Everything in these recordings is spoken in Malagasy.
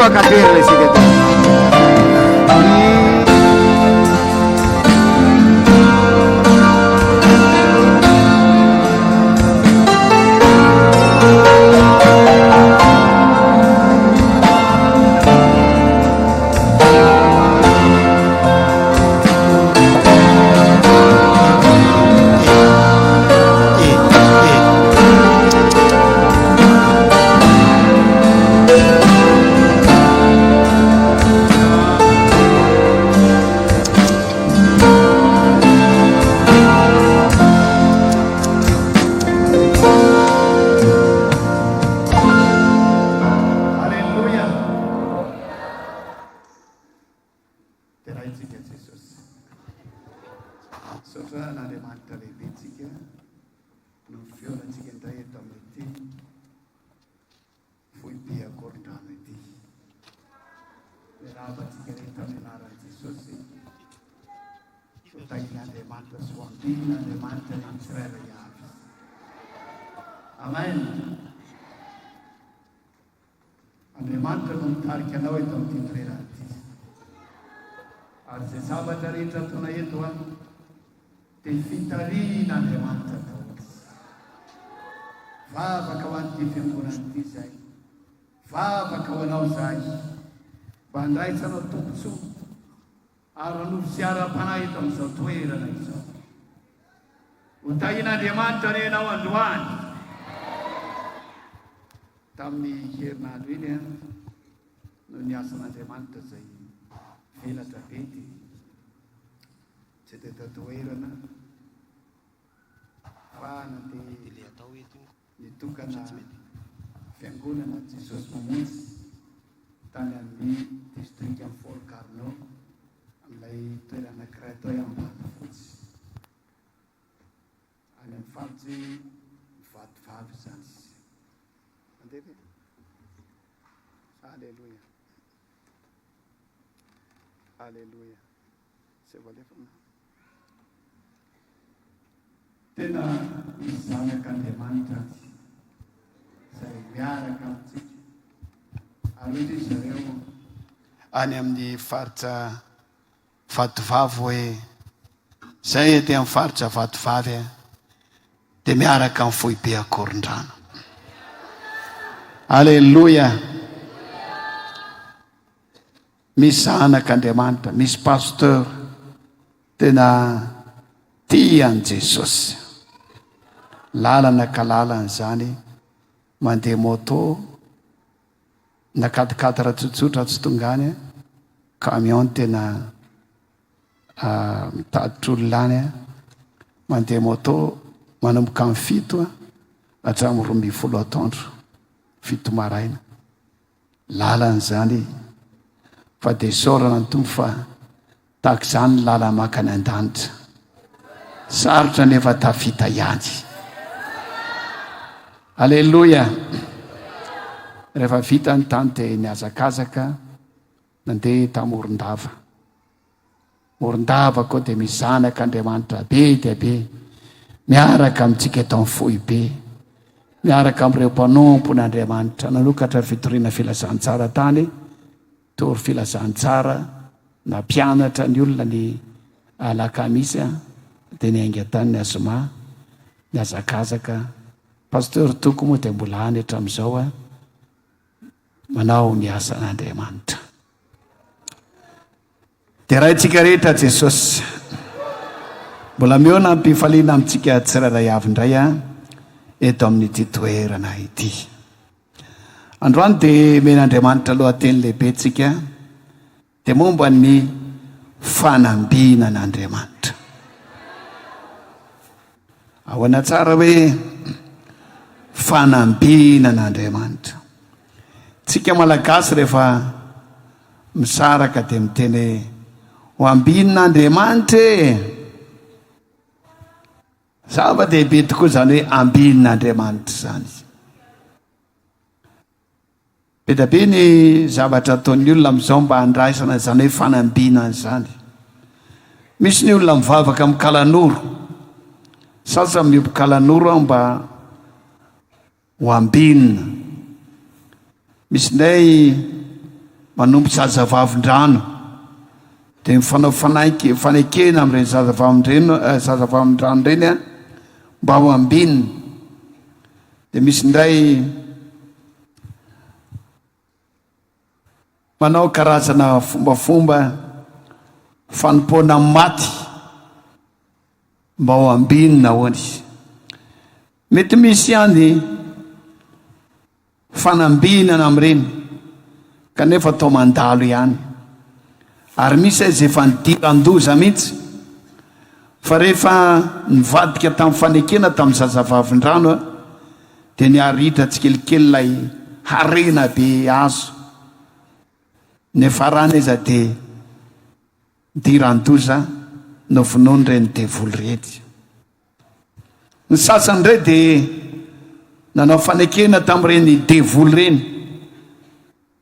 Maka toerana isika dia. Alléluia. Deraintsika Jesosy. Misaotra an'Andriamanitra lehibe tsika no fihaonantsika indray eto amin'ity foibe Ankorondrano ity. Miarahaba antsika rehetra amin'ny anaran'i Jesosy. Ho tahian'Andriamanitra sy ho ambihin'Andriamanitra ny tsirairay avy. Amen. Andriamanitra no mitarika anao eto amin'ity toerana ity. Ary izay zavatra rehetra ataonay eto an, dia fitarihin'Andriamanitra daholo. Vavaka ho an'ity fiangonana ity izay. Vavaka ho anao izahay. Mba handraisanao tombontsoa ary hanova sy ara-panahy eto amin'izao toerana izao. Ho tahian'Andriamanitra anie ianao androany. Tamin'ny herinandro iny an, no niasan'Andriamanitra izay velatra be dia tsy teto an-toerana fa nandeha nitokana fiangonana Jesosy Mamonjy tany amin'ny distrikan'i Fort Garneau amin'ilay toerana anankiray atao hoe Ambatofotsy. Any amin'ny faritry Vatovavy izany. Mandeha ve? Aleloia. Aleloia. Izay voalefa. Tena misy zanak'Andriamanitra any izay miaraka amintsika. Ary hoy ry zareo any amin'ny faritra Vatovavy hoe zay aty amin'ny faritra Vatovavy a dia miaraka amin'ny foibe Ankorondrano. Aleloia! Misy zanak'Andriamanitra, misy pasteur tena tia an'i Jesosy. Lalana ka lalana izany, mandeha moto, Na quatre quatre tsotsotra tsy tonga any a, camion tena mitatitra olona any a, mandeha moto manomboka amin'ny fito a hatramin'ny 12 atoandro, 7 maraina. Lalana izany fa dia isaorana ny Tompo fa Tahaka izany ny lalana mankany an-danitra. Sarotra nefa tafita ihany. Aleloia! Rehefa vita ny tany dia nihazakazaka nandeha tany Morondava. Morondava koa dia misy zanak'Andriamanitra be dia be miaraka amintsika eto amin'ny foibe, miaraka amin'ireo mpanompon'Andriamanitra nanokatra fitoriana filazantsara tany. Tory filazantsara nampianatra ny olona ny alakamisy dia niainga tany ny azoma nihazakazaka. Pasteur Toky moa dia mbola any hatramin'izao manao ny asan'Andriamanitra. Deraintsika rehetra Jesosy. Mbola mihaona am-pifaliana amintsika tsirairay avy indray eto amin'ity toerana ity. Androany dia omen'Andriamanitra lohateny lehibe tsika dia momba ny fanambinan'Andriamanitra. Ahoana tsara hoe fanambinan'Andriamanitra. Tsika Malagasy rehefa misaraka dia miteny hoe ho ambinin'Andriamanitra e. Zava-dehibe tokoa izany hoe ambinin'Andriamanitra izany. Be dia be ny zavatra ataon'ny olona amin'izao mba handraisana izany hoe fanambinana izany. Misy ny olona mivavaka amin'ny kalanoro. Sasany miompy kalanoro aho mba ho ambinina. Misy indray. Manompo zazavavin-drano. Dia mifanao fanaiky, fanekena amin'ireny zazavavin-dreno, zazavavin-drano ireny mba ho ambinina. Dia misy indray manao karazana fombafomba fanompoana maty mba ho ambinina hoany. Mety misy ihany fanambinana amin'ireny kanefa atao mandalo ihany. Ary misy aza efa nidiran-doza mihitsy fa rehefa nivadika tamin'ny fanekena tamin'ny zazavavin-drano dia niaritra tsikelikely ilay harena be azo. Niafarany aza dia nidiran-doza novonoin'ireny devoly ireny. Ny sasany indray dia nanao fanekena tamin'ireny devoly ireny,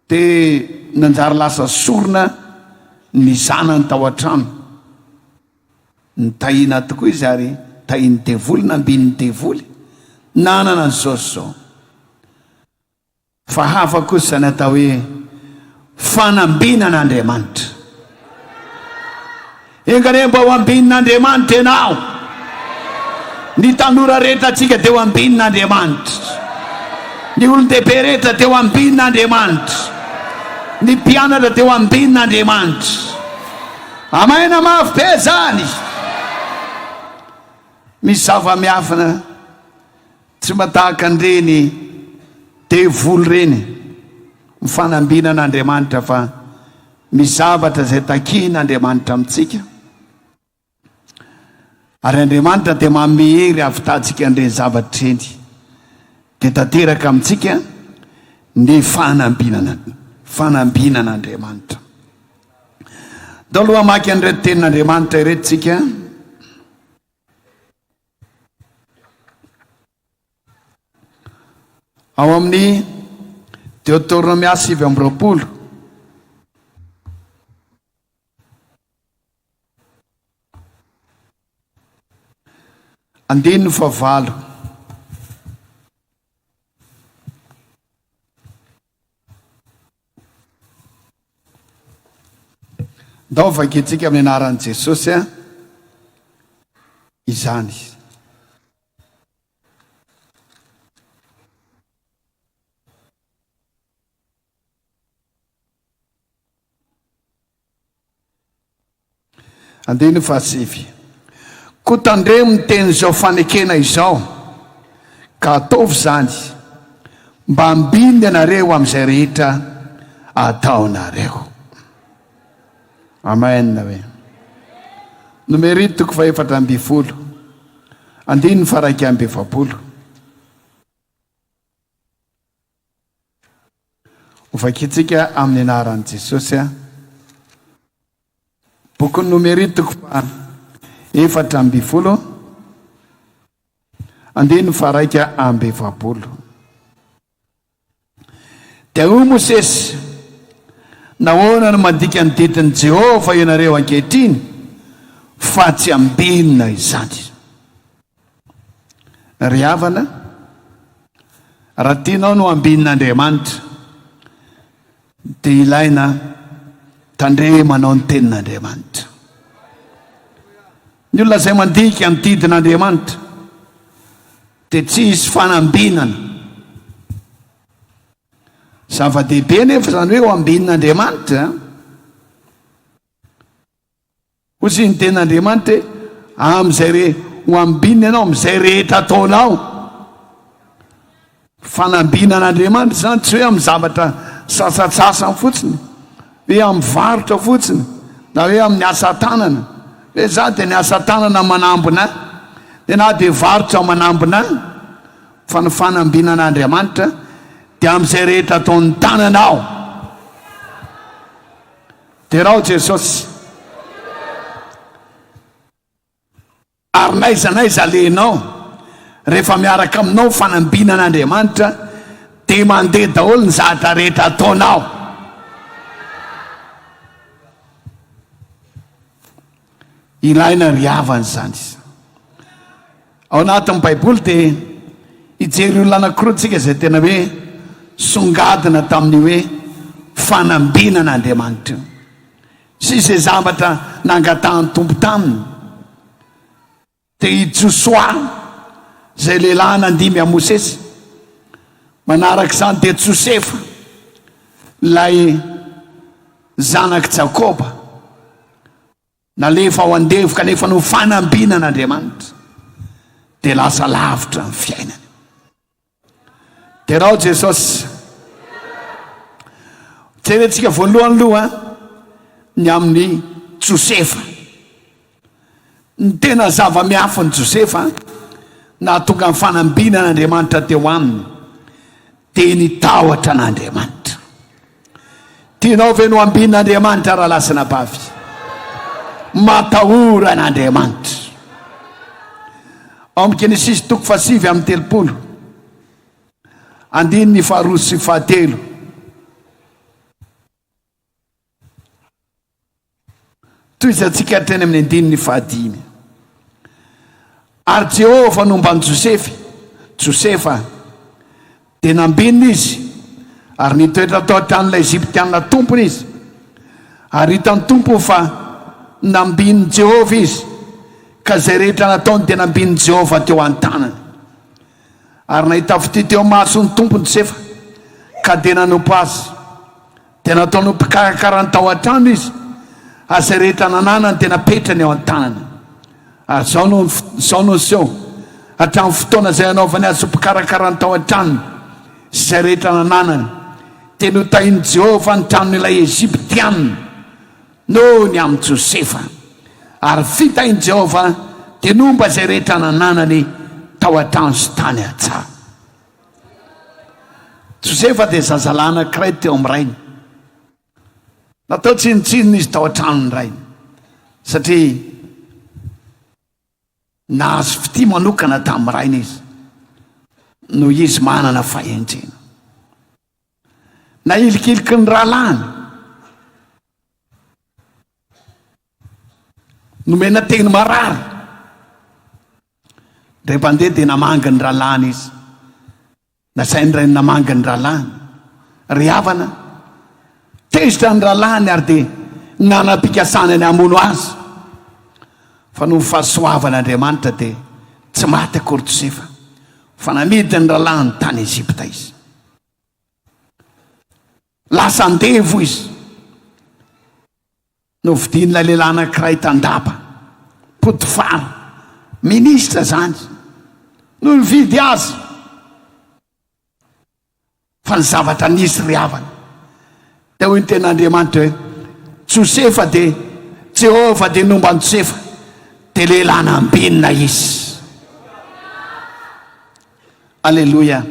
dia nanjary lasa sorona ny zanany tao an-trano. Nitahina tokoa izy ary tahin'ny devoly, nambinin'ny devoly, nanana an'izao sy izao. Fa hafa kosa ny atao hoe fanambinan'Andriamanitra. Enga anie mba ho ambinin'Andriamanitra ianao. Ny tanora rehetra antsika dia ho ambinin'Andriamanitra. Ny olon-dehibe rehetra dia ho ambinin'Andriamanitra. Ny mpianatra dia ho ambinin'Andriamanitra. Amaina mafy be izany. Misy zava-miafina. Tsy mba tahaka an'ireny devoly ireny ny fanambinan'Andriamanitra fa misy zavatra izay takian'Andriamanitra amintsika. Ary Andriamanitra dia manome hery hahavitantsika an'ireny zavatra ireny. Dia tanteraka amintsika ny fanambinana, fanambinan'Andriamanitra. Ndao aloha hamaky an'ireto tenin'Andriamanitra ireto tsika. Ao amin'ny Deoteronomia 29. Andininy fahavalo. Ndao vakintsika amin'ny anaran'i Jesosy a izany. Andininy fahasivy. Koa tandremo ny tenin'izao fanekena izao, ka ataovy izany, mba hambininy anareo amin'izay rehetra ataonareo. Amen hoe. Nomery toko fahefatra ambinifolo, andininy faharaika amby 40. Hovakintsika amin'ny anaran'i Jesosy a. Bokin'ny Nomery toko faha 14, andininy faha 41. Dia hoy Mosesy, Nahoana no mandika ny didin'i Jehovah ianareo ankehitriny, fa tsy ambinina izany? Ry havana, raha tianao no ambinin'Andriamanitra, dia ilaina tandremanao ny tenin'Andriamanitra. Ny olona izay mandika ny didin'Andriamanitra dia tsy hisy fanambinana. Zava-dehibe nefa izany hoe ho ambinin'Andriamanitra. Hoy ny tenin'Andriamanitra hoe, Amin'izay re, ho ambinina ianao amin'izay rehetra ataonao. Fanambinan'Andriamanitra izany tsy hoe amin'ny zavatra sasantsasany fotsiny, hoe amin'ny varotra fotsiny, na hoe amin'ny asa tanana. Hoe za dia ny asa tanana manambina ahy, dia na dia varotra manambina ahy, fa ny fanambinan'Andriamanitra dia amin'izay rehetra ataon'ny tananao. Derao Jesosy. Ary n'aiza n'aiza alehanao, rehefa miaraka aminao ny fanambinan'Andriamanitra, dia mandeha daholo ny zavatra rehetra ataonao. Ilaina ry havana izany. Ao anatin'ny Baiboly dia hijery olona anankiroa tsika izay tena hoe songadina tamin'ny hoe fanambinan'Andriamanitra io sy izay zavatra nangatahan'ny Tompo taminy. Dia i Josoa, izay lehilahy nandimby an'i Mosesy. Manaraka izany dia Josefa, ilay zanak'i Jakoba, nalefa ho andevo kanefa noho fanambinan'Andriamanitra, dia lasa lavitra ny fiainany. Derao Jesosy. Jerentsika voalohany aloha ny amin'i Josefa. Ny tena zava-miafin'i Josefa nahatonga ny fanambinan'Andriamanitra teo aminy dia ny tahotra an'Andriamanitra. Tianao ve no ambin'Andriamanitra rahalahy sy anabavy? Matahora an'Andriamanitra. Ao amin'ny Genesisy toko fahasivy amin'ny 30, andininy faharoa sy fahatelo. Tohizantsika hatreny amin'ny andininy fahadimy. Ary Jehovah nomba an'i Josefy, Josefa, dia nambinina izy, ary nitoetra tao an-tranon'ilay Egyptiana tompony izy. Ary hitan'ny tompony fa nambinin'i Jehovah izy, ka izay rehetra nataony dia nambinin'i Jehovah teo an-tanany. Ary nahita fitia teo imason'ny tompony Josefa, ka dia nanompo azy. Dia nataony ho mpikarakara ny tao an-trano izy, ary izay rehetra nananany dia napetrany eo an-tanany. Ary izao no, izao no niseho, hatramin'ny fotoana izay hanaovany azy ho mpikarakara ny tao an-tranony sy izay rehetra nananany, dia notahin'i Jehovah ny tranon'ilay Egyptiana noho ny amin'i Josefa. Ary fitahin'i Jehovah dia nomba izay rehetra nananany tao an-trano sy tany an-tsaha. Josefa dia zazalahy anankiray teo amin'ny rainy. Natao tsinontsinona izy tao an-tranon'ny rainy, satria nahazo fitia manokana tamin'ny rainy izy, noho izy manana fahendrena. Nahilikiliky ny rahalahiny. Nomena teny marary. Indray mpandeha dia namangy ny rahalahiny izy. Nasain'ny rainy namangy ny rahalahiny. Ry havana, tezitra ny rahalahiny ary dia nanam-pikasana ny hamono azy. Fa noho ny fahasoavan'Andriamanitra dia tsy maty akory Josefa, fa namidy ny rahalahiny tany Egypta izy. Lasa andevo izy. Novidian'ilay lehilahy anankiray tandapa, Potifara, minisitra izany, no nividy azy. Fa ny zavatra nisy ry havana, dia hoy ny tenin'Andriamanitra hoe, Josefa dia, Jehovah dia nomba an'i Josefa, dia lehilahy nambinina izy. Aleloia.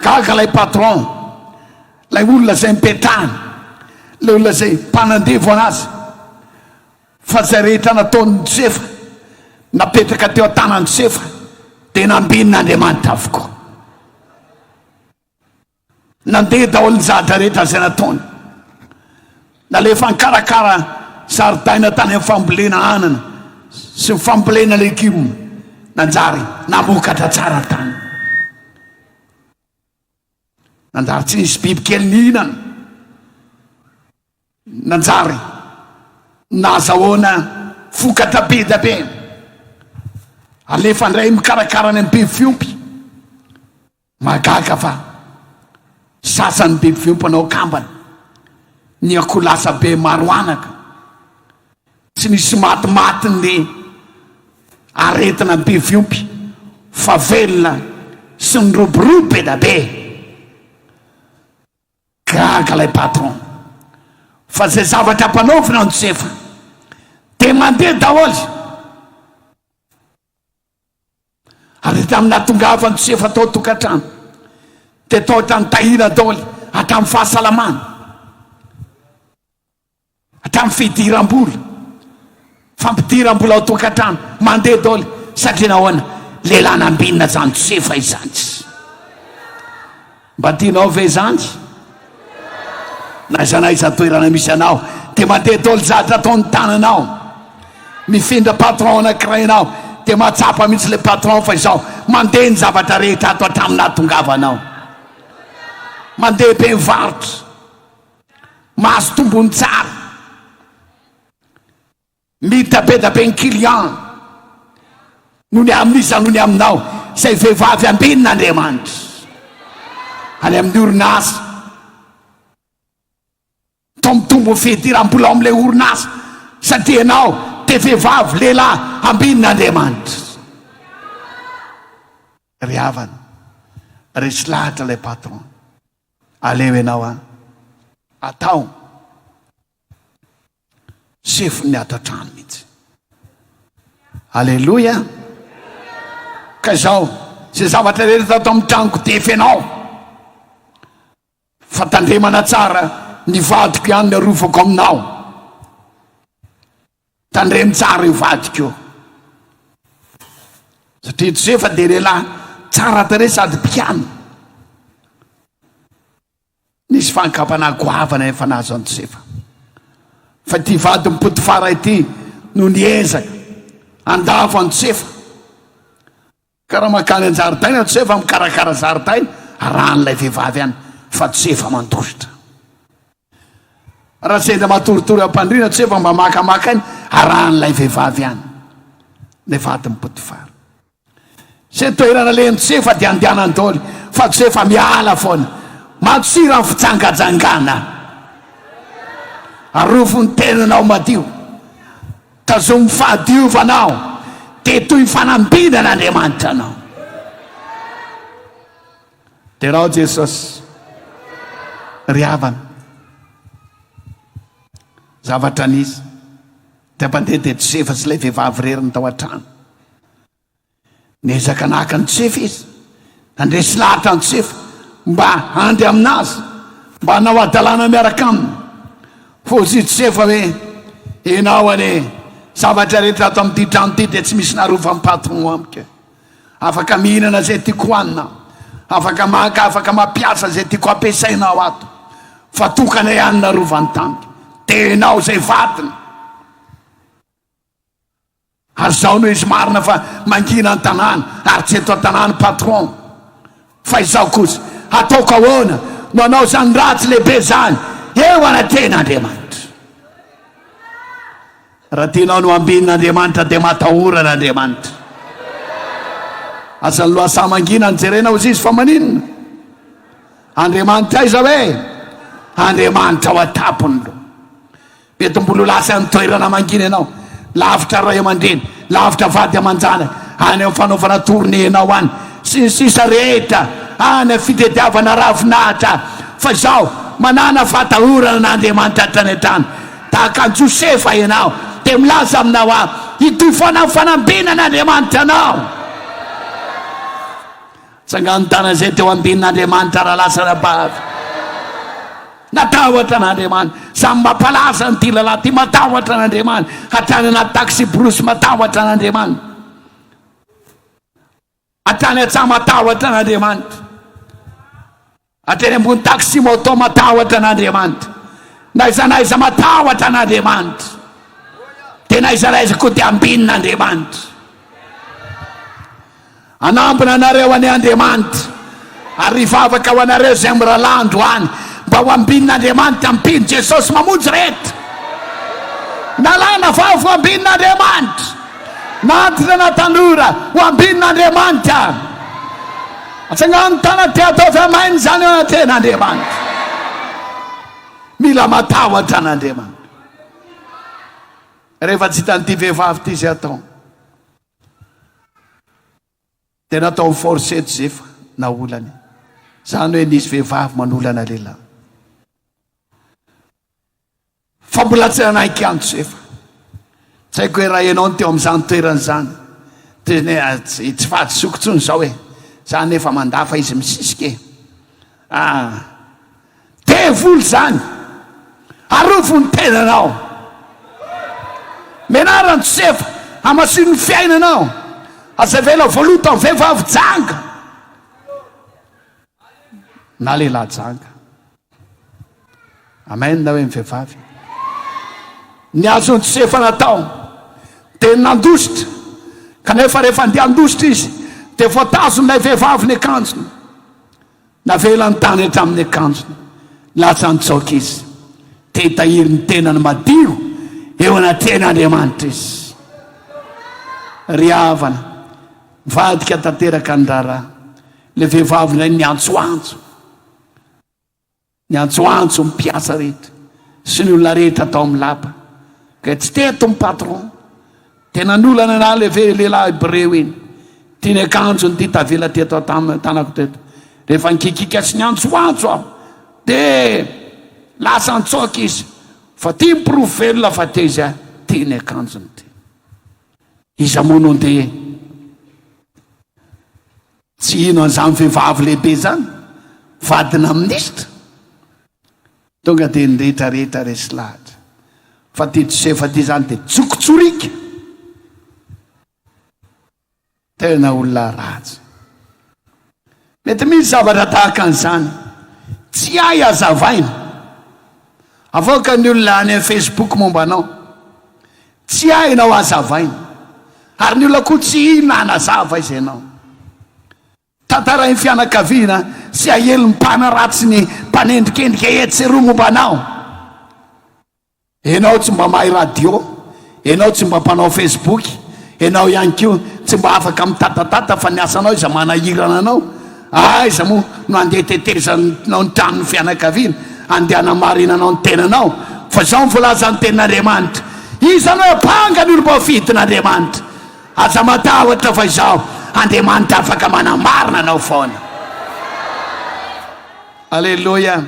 Gaga ilay patron, ilay olona izay nipetrahany, ilay olona izay mpanandevo anazy, fa izay rehetra nataon'i Josefa, napetraka teo an-tanan'i Josefa, dia nambinin'Andriamanitra avokoa. Nandeha daholo ny zavatra rehetra izay nataony. Nalefa nikarakara zaridaina tany amin'ny fambolena anana sy ny fambolena legioma. Nanjary namokatra tsara tany. Nanjary tsy nisy bibikely nihinana. Nanjary nahazahoana vokatra be dia be. Alefa indray mikarakara any amin'ny biby fiompy. Mahagaga fa sasany biby fiompy anao kambana, ny akoho lasa be maro anaka, tsy nisy matimaty ny aretina ny biby fiompy fa velona sy niroborobo be da be. Gaga ilay patron fa izay zavatra ampanaovina an'i Josefa dia mandeha daholo. Ary tamin'ny nahatongavan'i Josefa tao an-tokantrano, dia tao hatramin'ny tahiana daholo, hatramin'ny fahasalamana, hatramin'ny fidiram-bola, fampidiram-bola ao an-tokantrano, mandeha daholo. Satria nahoana? Lehilahy nambinina izany Josefa izany. Mba tianao ve izany? Na aiza na aiza toerana misy anao dia mandeha daholo zavatra ataon'ny tananao. Mifindra patron anankiray ianao dia mahatsapa mihitsy ilay patron fa izao mandeha ny zavatra rehetra ato hatramin'ny nahatongavanao. Mandeha be ny varotra. Mahazo tombony tsara. Miditra be da be ny client noho ny amin'iza noho ny aminao izay vehivavy ambin'Andriamanitra any amin'ny orinasa. Toa mitombo ny fidiram-bola ao amin'ilay orinasa satria ianao dia vehivavy, lehilahy ambin'Andriamanitra. Ry havana, resy lahatra ilay patron. Aleo ianao an. Atao sefon'ny ato an-trano mihitsy. Aleloia. Ka izao, izay zavatra rehetra ato amin'ny tranoko dia efenao. Fa tandremana tsara ny vadiko ihany ny arovako aminao. Tandremo tsara io vadiko io. Satria Josefa dia lehilahy tsara tarehy sady mpikana. Nisy fankapana goavana efa nahazo an'i Josefa. Fa ity vadin'i Potifara ity no niezaka handavo an'i Josefa. Ka raha mankany an-jaridaina Josefa mikarakara zaridaina, arahan'ilay vehivavy any fa Josefa mandositra. Raha sendra matoritory am-pandriana Josefa mba makamaka aina, arahan'ilay vehivavy any. Ilay vadin'i Potifara. Izay toerana alehan'i Josefa dia andehanany daholo fa Josefa miala foana. Matsira ny fijangajangana. Arovy ny tenanao madio. Tazomy fahadiovana aho, dia toy ny fanambinana Andriamanitra anao. Derao Jesosy. Ry havana, zavatra nisy dia mpandeha dia Josefa sy ilay vehivavy irery ny tao an-trano. Niezaka naka an'i Josefa izy, nandresy lahatra an'i Josefa mba handry aminazy, mba hanao hadalana miaraka aminy. Fa hoy Josefa hoe, Ianao anie, zavatra rehetra ato amin'ity trano ity dia tsy misy narovan'ny patron amiko. Afaka mihinana izay tiako hohanina aho, afaka maka, afaka mampiasa izay tiako hampiasaina aho ato. Fa tokana ihany narovany tamiko, dia ianao izay vadiny. Ary izao no izy marina fa mangina an-tanàna ary tsy eto an-tanàna ny patron. Fa izao kosa, hataoko ahoana no hanao izany ratsy lehibe izany eo anatrehan'Andriamanitra? Raha tianao no hambin'Andriamanitra dia matahora an'Andriamanitra. Aza ny lohasaha mangina no jerena hozy izy fa maninona? Andriamanitra aiza hoe? Andriamanitra ao an-tampony loha. Mety mbola ho lasa any toerana mangina ianao, lavitra ray aman-dreny, lavitra vady aman-janaka, any amin'ny fanaovana tournée ianao any, sy ny sisa rehetra, any amin'ny fitediavana ravinahitra. Fa izao, manàna fahatahorana an'Andriamanitra hatrany hatrany. Tahaka an'i Josefa ianao, dia milaza aminao aho, hitohy foana amin'ny fanambinan'Andriamanitra anao. Tsangano tanana izay teo ambinin'Andriamanitra rahalahy sy ranabavy. Natahotra an'Andriamanitra. Samy mampalaza an'ity lehilahy ity matahotra an'Andriamanitra. Hatrany anaty taxi-brousse matahotra an'Andriamanitra. Hatrany an-tsaha matahotra an'Andriamanitra. Hatreny ambony taxi moto matahotra an'Andriamanitra. Na aiza na aiza matahotra an'Andriamanitra. Dia na aiza na aiza koa dia ambinin'Andriamanitra. Hanambina anareo anie Andriamanitra ary hivavaka ho anareo izay mirahalahy androany mba ho ambinin'Andriamanitra ampino Jesosy mamonjy rehetra. Na lahy na vavy ho ambinin'Andriamanitra. Na antitra na tanora ho ambinin'Andriamanitra. Atsangano ny tanana dia ataovy amen izany eo anatrehan'Andriamanitra. Mila matahotra an'Andriamanitra. Rehefa tsy hitan'ity vehivavy ity izay atao dia natao forcé Josefa naolany. Izany hoe nisy vehivavy manolana lehilahy. Fa mbola tsy nanaiky ihany Josefa. Tsy haiko hoe raha ianao no teo amin'izany toerana izany, dia ny hoe tsy tsy fahadisoako intsony izao e. Za nefa mandà fa izy misisika e. Ah. Devoly izany. Arovy ny tenanao. Menara ny Josefa, hamasino ny fiainanao. Aza avela voaloto amin'ny vehivavy janga. Na lehilahy janga. Amen hoe ny vehivavy. Ny azon'i Josefa natao dia ny nandositra, kanefa rehefa andeha handositra izy dia voatazon'ilay vehivavy ny akanjony. Navelany tany hatramin'ny akanjony. Lasa nitsoaka izy. Te hitahiry ny tenany madio eo anatrehan'Andriamanitra izy. Ry havana, mivadika tanteraka ny raharaha. Ilay vehivavy indray niantsoantso. Niantsoantso ny mpiasa rehetra sy ny olona rehetra tao amin'ny lapa. Ka tsy teto ny patron. Tena nolana anah le ve lehilahy hebreo iny. Ty ny akanjony ty tavela teto an-tanako teto. Rehefa nikikika sy niantsoantso aho de lasa nitsoaka izy. Fa ty ny porofo velona fa teza ty ny akanjony ty. Iza moa no ndeha tsy hino an'izany vehivavy lehibe izany? Vadina minisitra. Tonga dia ny rehetra rehetra resy lahatra fa ty Josefa ty zany dia tsokotsorika. Tena olona ratsy. Mety misy zavatra tahaka an'izany tsy hay hazavaina. Avoaka ny olona any amin'ny Facebook momba anao. Tsy hainao hazavaina. Ary ny olona koa tsy hino hanazava izy ianao. Tantarain'ny fianakaviana sy aelin'ny mpanaratsy ny mpanendrikendrika etsy sy eroa momba anao. Ianao tsy mba mahay radio, ianao tsy mba mpanao Facebook, ianao ihany koa tsy mba afaka mitatatata fa ny asanao iza manahirana anao. Aiza moa no andeha tetezanao ny tranon'ny fianakaviana, andeha hanamarinanao ny tenanao. Fa izao no voalazan'ny tenin'Andriamanitra, Iza no hiampanga ny olom-boafidin'Andriamanitra? Aza matahotra fa izaho Andriamanitra afaka manamarina anao foana. Aleloia.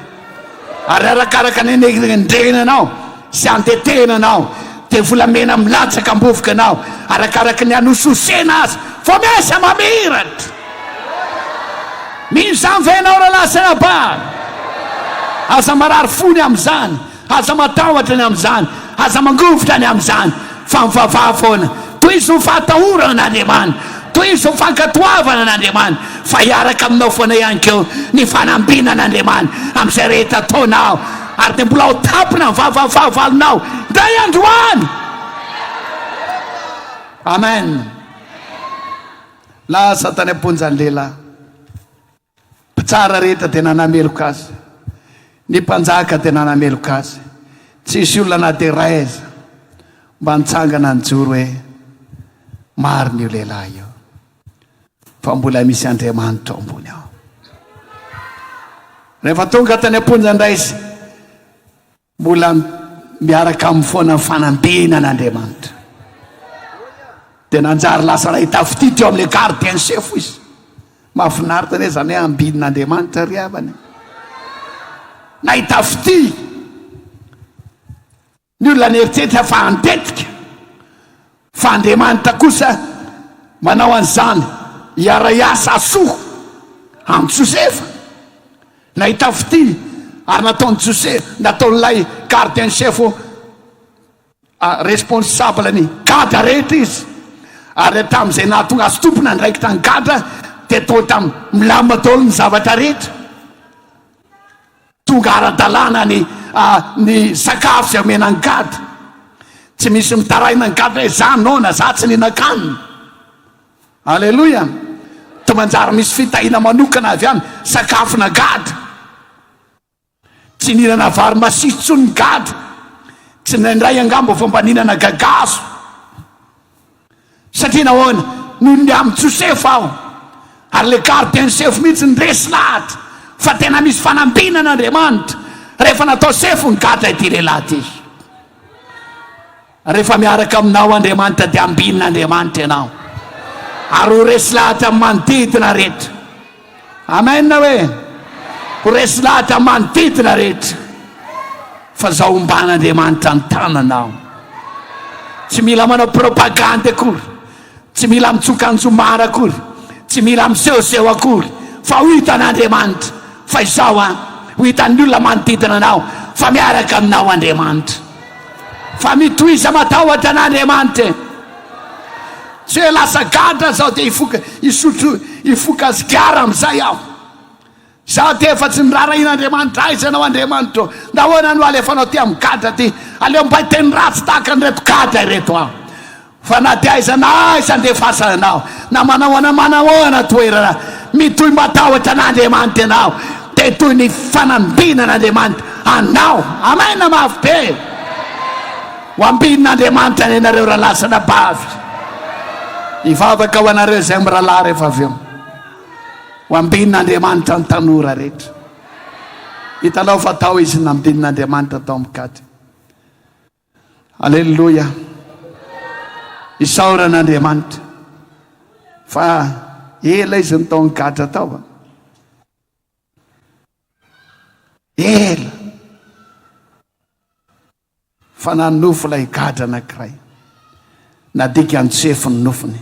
Ary arakaraka ny anendrena anao sy antetehina anao dia volamena milatsaka am-bovoka anao, arakaraka ny anososena azy vao miasa mamiratra. Mino izany ve ianao rahalahy sy anabavy? Aza marary fo ny amin'izany. Aza matahotra ny amin'izany, aza mangovitra ny amin'izany, fa mivavaha foana. Tohizo ny fahatahorana an'Andriamanitra, tohizo ny fankatoavana an'Andriamanitra, fa hiaraka aminao foana ihany koa ny fanambinan'Andriamanitra amin'izay rehetra ataonao, ary dia mbola ho tampina ny vavan'ny fahavalonao indray andro any. Amen. Lasa tany am-ponja ny lehilahy. Mpitsara rehetra dia nanameloka azy. Ny mpanjaka dia nanameloka azy. Tsisy olona na dia iray aza mba nitsangana nijoro hoe marina io lehilahy io. Fa mbola misy Andriamanitra ao ambony ao. Rehefa tonga tany am-ponja indray izy, Mbola miaraka aminy foana ny fanambenana Andriamanitra. Dia nanjary lasa nahita fitia teo amin'ilay gardien chef izy. Mahafinaritra anie izany hoe ambinin'Andriamanitra ry havana. Nahita fitia. Ny olona nieritreritra fa handetika. Fa Andriamanitra kosa manao an'izany hiara-hiasa soa amin'i Josefa. Nahita fitia ary nataon'i Josefa, nataon'ilay gardien chef ho responsable ny gadra rehetra izy. Ary hatramin'izay nahatonga azy tompon'andraikitra ny gadra dia toa tamin'ny milamina daholo ny zavatra rehetra. Tonga ara-dalàna ny ny sakafo izay omena ny gadra. Tsy misy mitaraina ny gadra hoe za noana, za tsy nihinan-kanina. Aleloia! Toa manjary misy fitahiana manokana avy any, sakafona gadra. Tsy nihinana vary masiso intsony ny gadra. Tsy indraindray angamba vao mba nihinana gagazo. Satria nahoana? Noho ny amin'i Josefa aho. Ary ilay gardien sefo mihitsy niresy lahatra fa tena misy fanambinana Andriamanitra rehefa natao sefo ny gadra ity lehilahy ity. Rehefa miaraka aminao Andriamanitra dia ambinin'Andriamanitra ianao. Ary ho resy lahatra amin'ny manodidina rehetra. Amen hoe? Ho resy lahatra amin'ny manodidina rehetra fa zao omban'Andriamanitra ny tananao. Tsy mila manao propagande akory, tsy mila mitsoka anjomara akory, tsy mila misehoseho akory fa ho hitan'Andriamanitra fa izao an, ho hitan'ny olona manodidina anao fa miaraka aminao Andriamanitra. Fa mitohiza matahotra an'Andriamanitra e. Tsy hoe lasa gadra zaho dia hifoka, hisotro, hifoka sigara amin'izay aho. Zaho dia efa tsy niraharahian'Andriamanitra. Aiza ianao Andriamanitra ô? Nahoana no alefanao aty amin'ny gadra aty? Aleo mba hiteny ratsy tahaka an'ireto gadra ireto aho. Fa na dia aiza na aiza andefasana anao, na manahoana manahoana toerana, mitohy matahotra an'Andriamanitra ianao, dia toy ny fanambinan'Andriamanitra. anao. Amen mafy be. Ho ambinin'Andriamanitra anie nareo rahalahy sy anabavy. Hivavaka ho anareo izay mirahalahy rehefa avy eo. Ho ambinin'Andriamanitra ny tanora rehetra. Hitanao fa tao izy nambinin'Andriamanitra tao amin'ny gadra. Aleloia. Isaorana Andriamanitra fa ela izy ny tao gadra tao. Ela. Fa nanonofy ilay gadra anankiray. Nadika ny tsefo ny nofiny.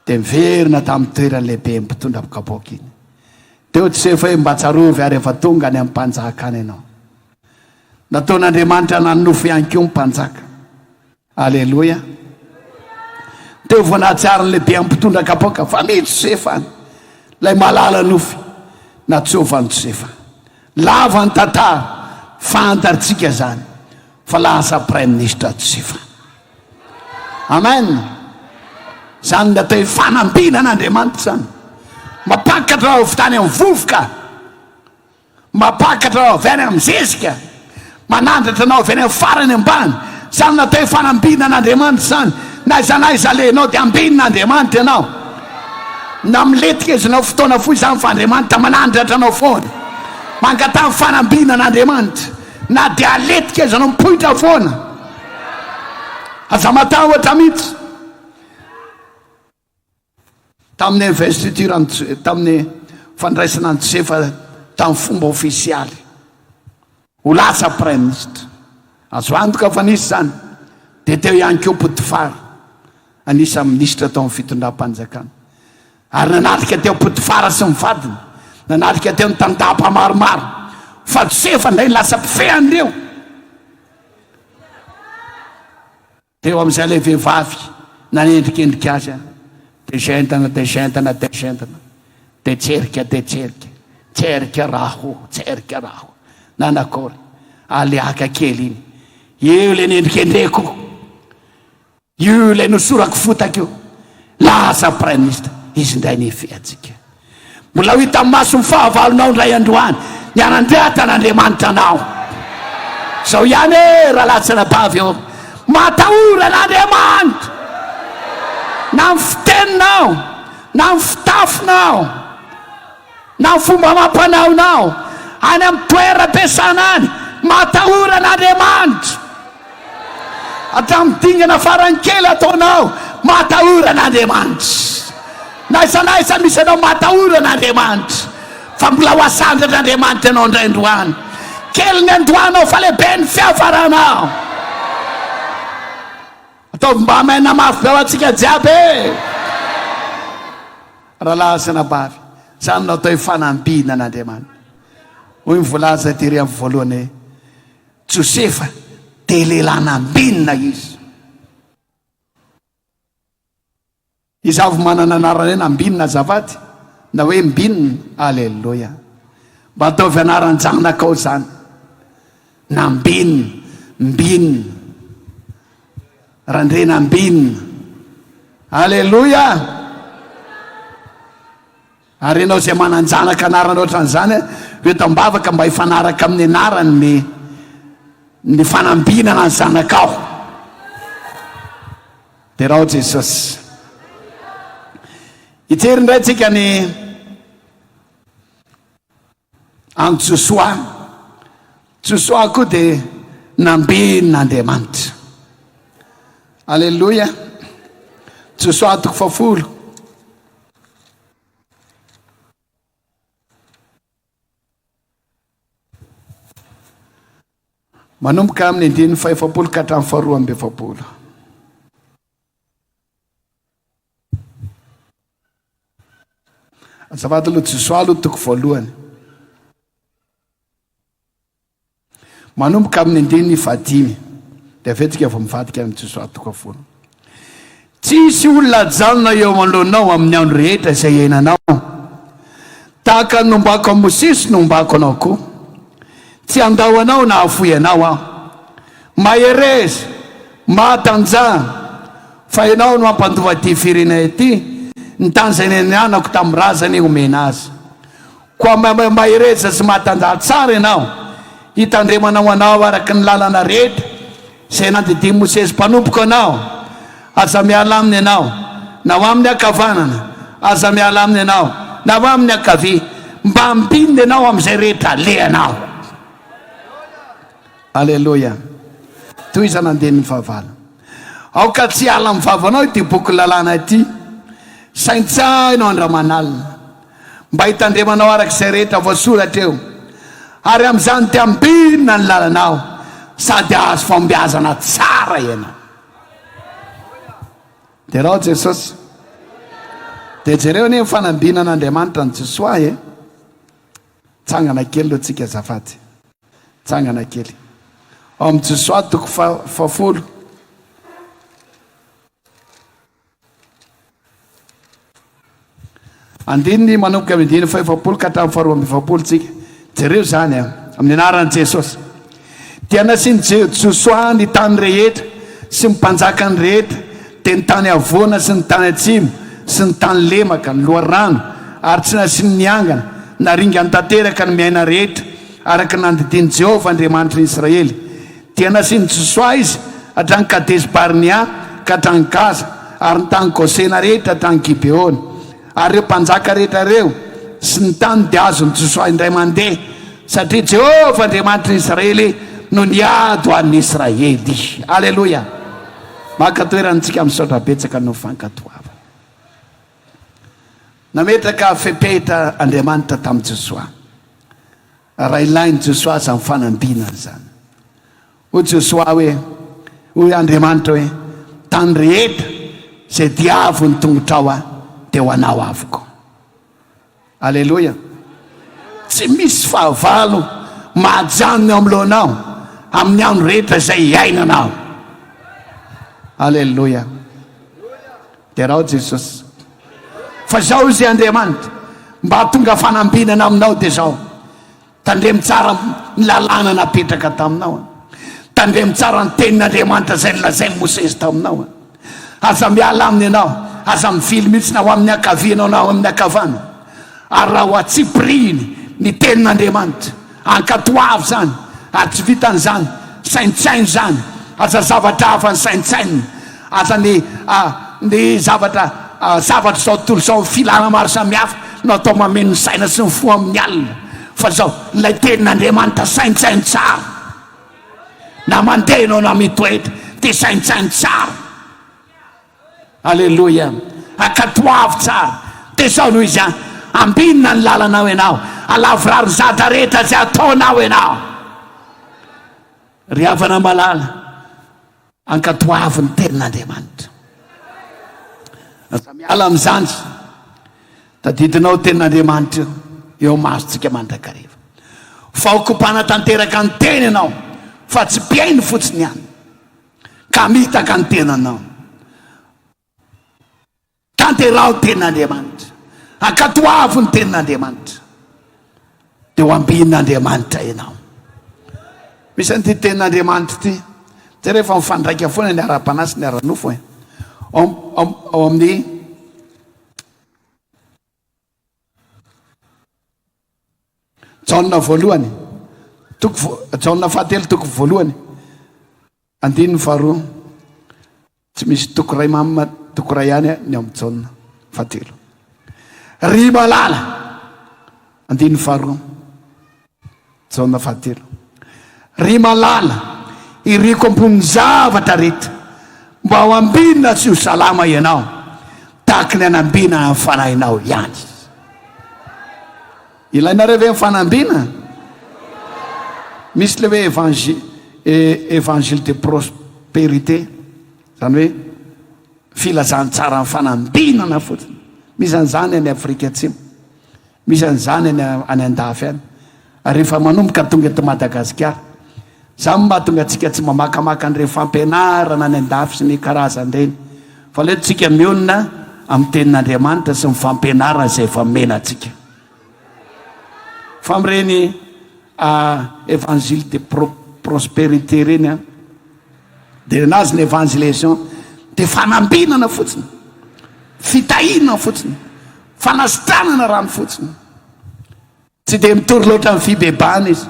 Dia miverina tamin'ny toerany lehibe mpitondra kapoaka iny. Teo Josefa hoe mba tsarovy ary efa tonga any amin'ny mpanjaka any ianao. Nataon'Andriamanitra nanonofy ihany koa ny mpanjaka. Aleloia. Teo vao nahatsiaro ny lehibe amin'ny mpitondra kapoaka fa misy Josefa any. Ilay malala nofy natsovan'i Josefa. Lava ny tantara, fantatsika izany fa lasa praiminisitra Josefa. Amen. Izany ny atao hoe fanambinana Andriamanitra izany. Mampakatra avy tany amin'ny vovoka. Mampakatra anao avy any amin'ny zezika. Manandratra anao avy any amin'ny farany ambany. Izany no atao hoe fanambinana Andriamanitra izany. Na aiza na aiza alehanao dia ambinina Andriamanitra ianao. Na milentika izy nao fotoana fohy izany fa Andriamanitra manandratra anao foana. Mangataha ny fanambinana Andriamanitra. Na dia aletika izy anao mipoitra foana. Aza matahotra mihitsy. Tamin'ny investiture an'i tamin'ny fandraisana an'i Josefa tamin'ny fomba ofisialy ho lasa praiminisitra. Azo antoka fa nisy izany. Dia teo ihany koa Potifara, anisan'ny minisitra tao amin'ny fitondram-panjakana. Ary nanatrika teo Potifara sy ny vadiny, nanatrika teo ny tandapa maromaro. Fa Josefa indray lasa mpifehy an'ireo. Teo amin'izay ilay vehivavy nanendrikendrika azy an, dia zentana, dia zentana, dia zentana, dia tserika, dia tserika, tserika raho, tserika raho, nanakory, aleaka kely iny, io ilay nendrikendreko, io ilay nosorako fotaka io, lasa praiminisitra, izy indray nifehy antsika. Mbola ho hita maso ny fahavalonao indray androany ny hanandratana Andriamanitra anao. Zao ihany e, rahalahy sy anabavy ô, matahora an'Andriamanitra na ny fiteninao, na ny fitafinao, na ny fomba amam-panaonao any amin'ny toeram-piasana any, matahora an'Andriamanitra. Hatramin'ny dingana farany kely ataonao, matahora an'Andriamanitra. Na aiza na aiza misy anao, matahora an'Andriamanitra. Fa mbola ho asandratr'Andriamanitra ianao indray androany. Kely ny andohanao fa lehibe ny fiafaranao. Ataovy mba amen mafy be ho antsika jiaby e! Rahalahy sy anabavy, izany no atao hoe fanambinana an'Andriamanitra. Hoy ny voalaza tery amin'ny voalohany hoe, Josefa dia lehilahy nambinina izy. Iza avy manana anarana hoe nambinina azafady? Na hoe mbinina? Aleloia. Mba ataovy anaran-janakao izany. Nambinina, mbinina. Randrenambinina. Aleloia. Ary ianao izay manan-janaka anarana ohatran'izany, eto am-bavaka mba hifanaraka amin'ny anarany ny ny fanambinana ny zanakao. Derao Jesosy. Hijery indray tsika ny an'i Josoa. Josoa koa dia nambinin'Andriamanitra. Aleloia. Josoa toko fahafolo. Manomboka amin'ny andininy fahefapolo ka hatramin'ny faharoa amby efapolo. Azafady aloha Josoa aloha toko voalohany. Manomboka amin'ny andininy fahadimy dia avy eo tsika vao mivadika any amin'ny Josoa toko fahafolo. Tsy hisy olona hajanona eo anoloanao amin'ny andro rehetra izay iainanao. Tahaka ny nombako an'i Mosesy no hombako anao koa. Tsy handao anao na hahafoy anao aho. Mahereza, mahatanjaha, fa ianao no hampandova ity firenena ity, ny tany izay nianianako tamin'ny razany homena azy. Koa mahereza sy mahatanjaha tsara ianao. Hitandremanao anao araka ny lalana rehetra izay nandidian'i Mosesy mpanompoko anao. Aza miala aminy ianao, na ho amin'ny ankavanana, aza miala aminy ianao, na ho amin'ny ankavia, mba hambinina ianao amin'izay rehetra alehanao. Aleloia. Tohizana andininy fahavalo. Aoka tsy hiala amin'ny vavanao ity bokin'ny lalàna ity. Saintsaino andro aman'alina. Mba hitandremanao araka izay rehetra voasoratra eo. Ary amin'izany dia ambinina ny lalanao sady hahazo fahombiazana tsara ianao. Derao Jesosy. Dia jereo anie ny fanambinan'Andriamanitra an'i Josoa e. Tsangana kely aloha tsika azafady. Tsangana kely. Ao amin'i Josoa toko fahafolo. Andininy manomboka amin'ny andininy fahefapolo ka hatramin'ny faharoa amby efapolo tsika. Jereo izany a, amin'ny anaran'i Jesosy. Dia nasian'i Josoa ny tany rehetra sy ny mpanjakany rehetra, dia ny tany havoana sy ny tany atsimo sy ny tany lemaka, ny loharano, ary tsy nasiany niangana, naringany tanteraka ny miaina rehetra, araka ny nandidian'i Jehovah Andriamanitry ny Israely. Dia nasian'i Josoa izy hatrany Kadesy-Barnea ka hatrany Gaza, ary ny tany Gosena rehetra hatrany Gibeona. Ary ireo mpanjaka rehetra ireo sy ny tany dia azon'i Josoa indray mandeha, satria Jehovah Andriamanitry ny Israely no niady ho an'ny Israely. Aleloia! Maka toerana antsika misaotra betsaka noho fankatoavana. Nametraka fepetra Andriamanitra tamin'i Josoa. Raha ilain'i Josoa izany fanambinana izany. Hoy Josoa hoe, hoy Andriamanitra hoe, tany rehetra izay diavin'ny tongotrao aho dia ho anao avokoa. Aleloia. Tsy misy fahavalo mahajanona eo amin'ny lohanao amin'ny andro rehetra izay iainanao. Aleloia. Derao Jesosy. Fa izao izy Andriamanitra, mba hahatonga fanambinana aminao dia izao. Tandremo tsara ny lalàna napetraka taminao. Tandremo tsara ny tenin'Andriamanitra izay nolazain'i Mosesy taminao. Aza miala aminy ianao, aza mivily mihitsy na ho amin'ny ankavianao na ho amin'ny ankavana. Ary raha ho atsipirihiny ny tenin'Andriamanitra, ankatoavy izany, ary tsy vitan'izany, saintsaino izany, aza zavatra hafa ny saintsainina, aza ny ny zavatra zavatr'izao tontolo izao, ny filana maro samihafa no atao mameno ny saina sy ny fo amin'ny alina, fa izao, ilay tenin'Andriamanitra saintsaino tsara, na mandeha ianao na mitoetra, dia saintsaino tsara. Aleloia! Ankatoavy tsara. Dia izao no izy an, ambinina ny lalanao ianao, alavorary ny zavatra rehetra izay ataonao ianao. Ry havana malala, ankatoavy ny tenin'Andriamanitra. Aza miala amin'izany. Tadidinao tenin'Andriamanitra io eo masontsika mandrakariva. Fa okupana tanteraka ny teny ianao, fa tsy mpihaino fotsiny ihany. Ka mitaka ny tenanao. Tanteraho ny tenin'Andriamanitra. Ankatoavo ny tenin'Andriamanitra. Dia ho ambihin'Andriamanitra ianao. Misy an'ity tenin'Andriamanitra ity. Tsy rehefa mifandraika foana ny ara-panahy sy ny ara-nofo e. Ao amin'ny Jaona voalohany, toko Jaona fahatelo toko voalohany, andininy faharoa. Tsy misy toko iray mamma, toko iray ihany ny ao amin'ny Jaona fahatelo. Ry malala, andininy faharoa. Jaona fahatelo. Ry malala, iriko ambonin'ny zavatra rehetra, mba ho ambinina sy ho salama ianao, tahaky ny anambinana ny fanahinao ihany. Ilainareo ve ny fanambina? Misy le hoe évangile, évangile de prospérité, zany hoe filazantsaran'ny fanambinana fotsiny. Misy an'izany any Afrika Atsimo. Misy an'izany any any an-dafy any. Ary rehefa manomboka tonga eto Madagasikara. Izany no mahatonga antsika tsy mamakamaka an'ireny fampianarana any an-dafy sy ny karazany ireny. Fa aleo tsika mionona amin'ny tenin'Andriamanitra sy ny fampianarana izay efa omena antsika. Fa amin'ireny évangile de prospérité ireny an, dia ny azy ny évangélisation dia fanambinana fotsiny, fitahiana fotsiny. Fanasitranana rano fotsiny. Tsy dia mitory loatra ny fibebahana izy.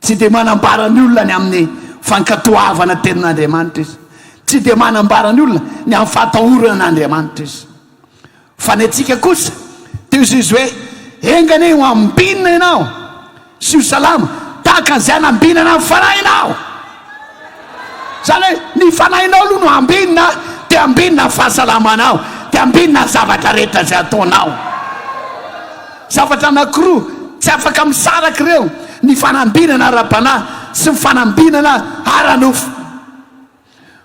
Tsy dia manambara ny olona ny amin'ny fankatoavana tenin'Andriamanitra izy. Tsy dia manambara ny olona ny amin'ny fahatahorana an'Andriamanitra izy. Fa ny antsika kosa dia hoy izy hoe, Enga anie ho ambinina ianao sy ho salama tahaka an'izay anambinana ny fanahinao. Izany hoe ny fanahinao aloha no ambinina, dia ambinina ny fahasalamanao, dia ambinina ny zavatra rehetra izay ataonao. Zavatra anankiroa tsy afaka misaraka ireo, ny fanambinana ara-panahy sy ny fanambinana ara-nofo.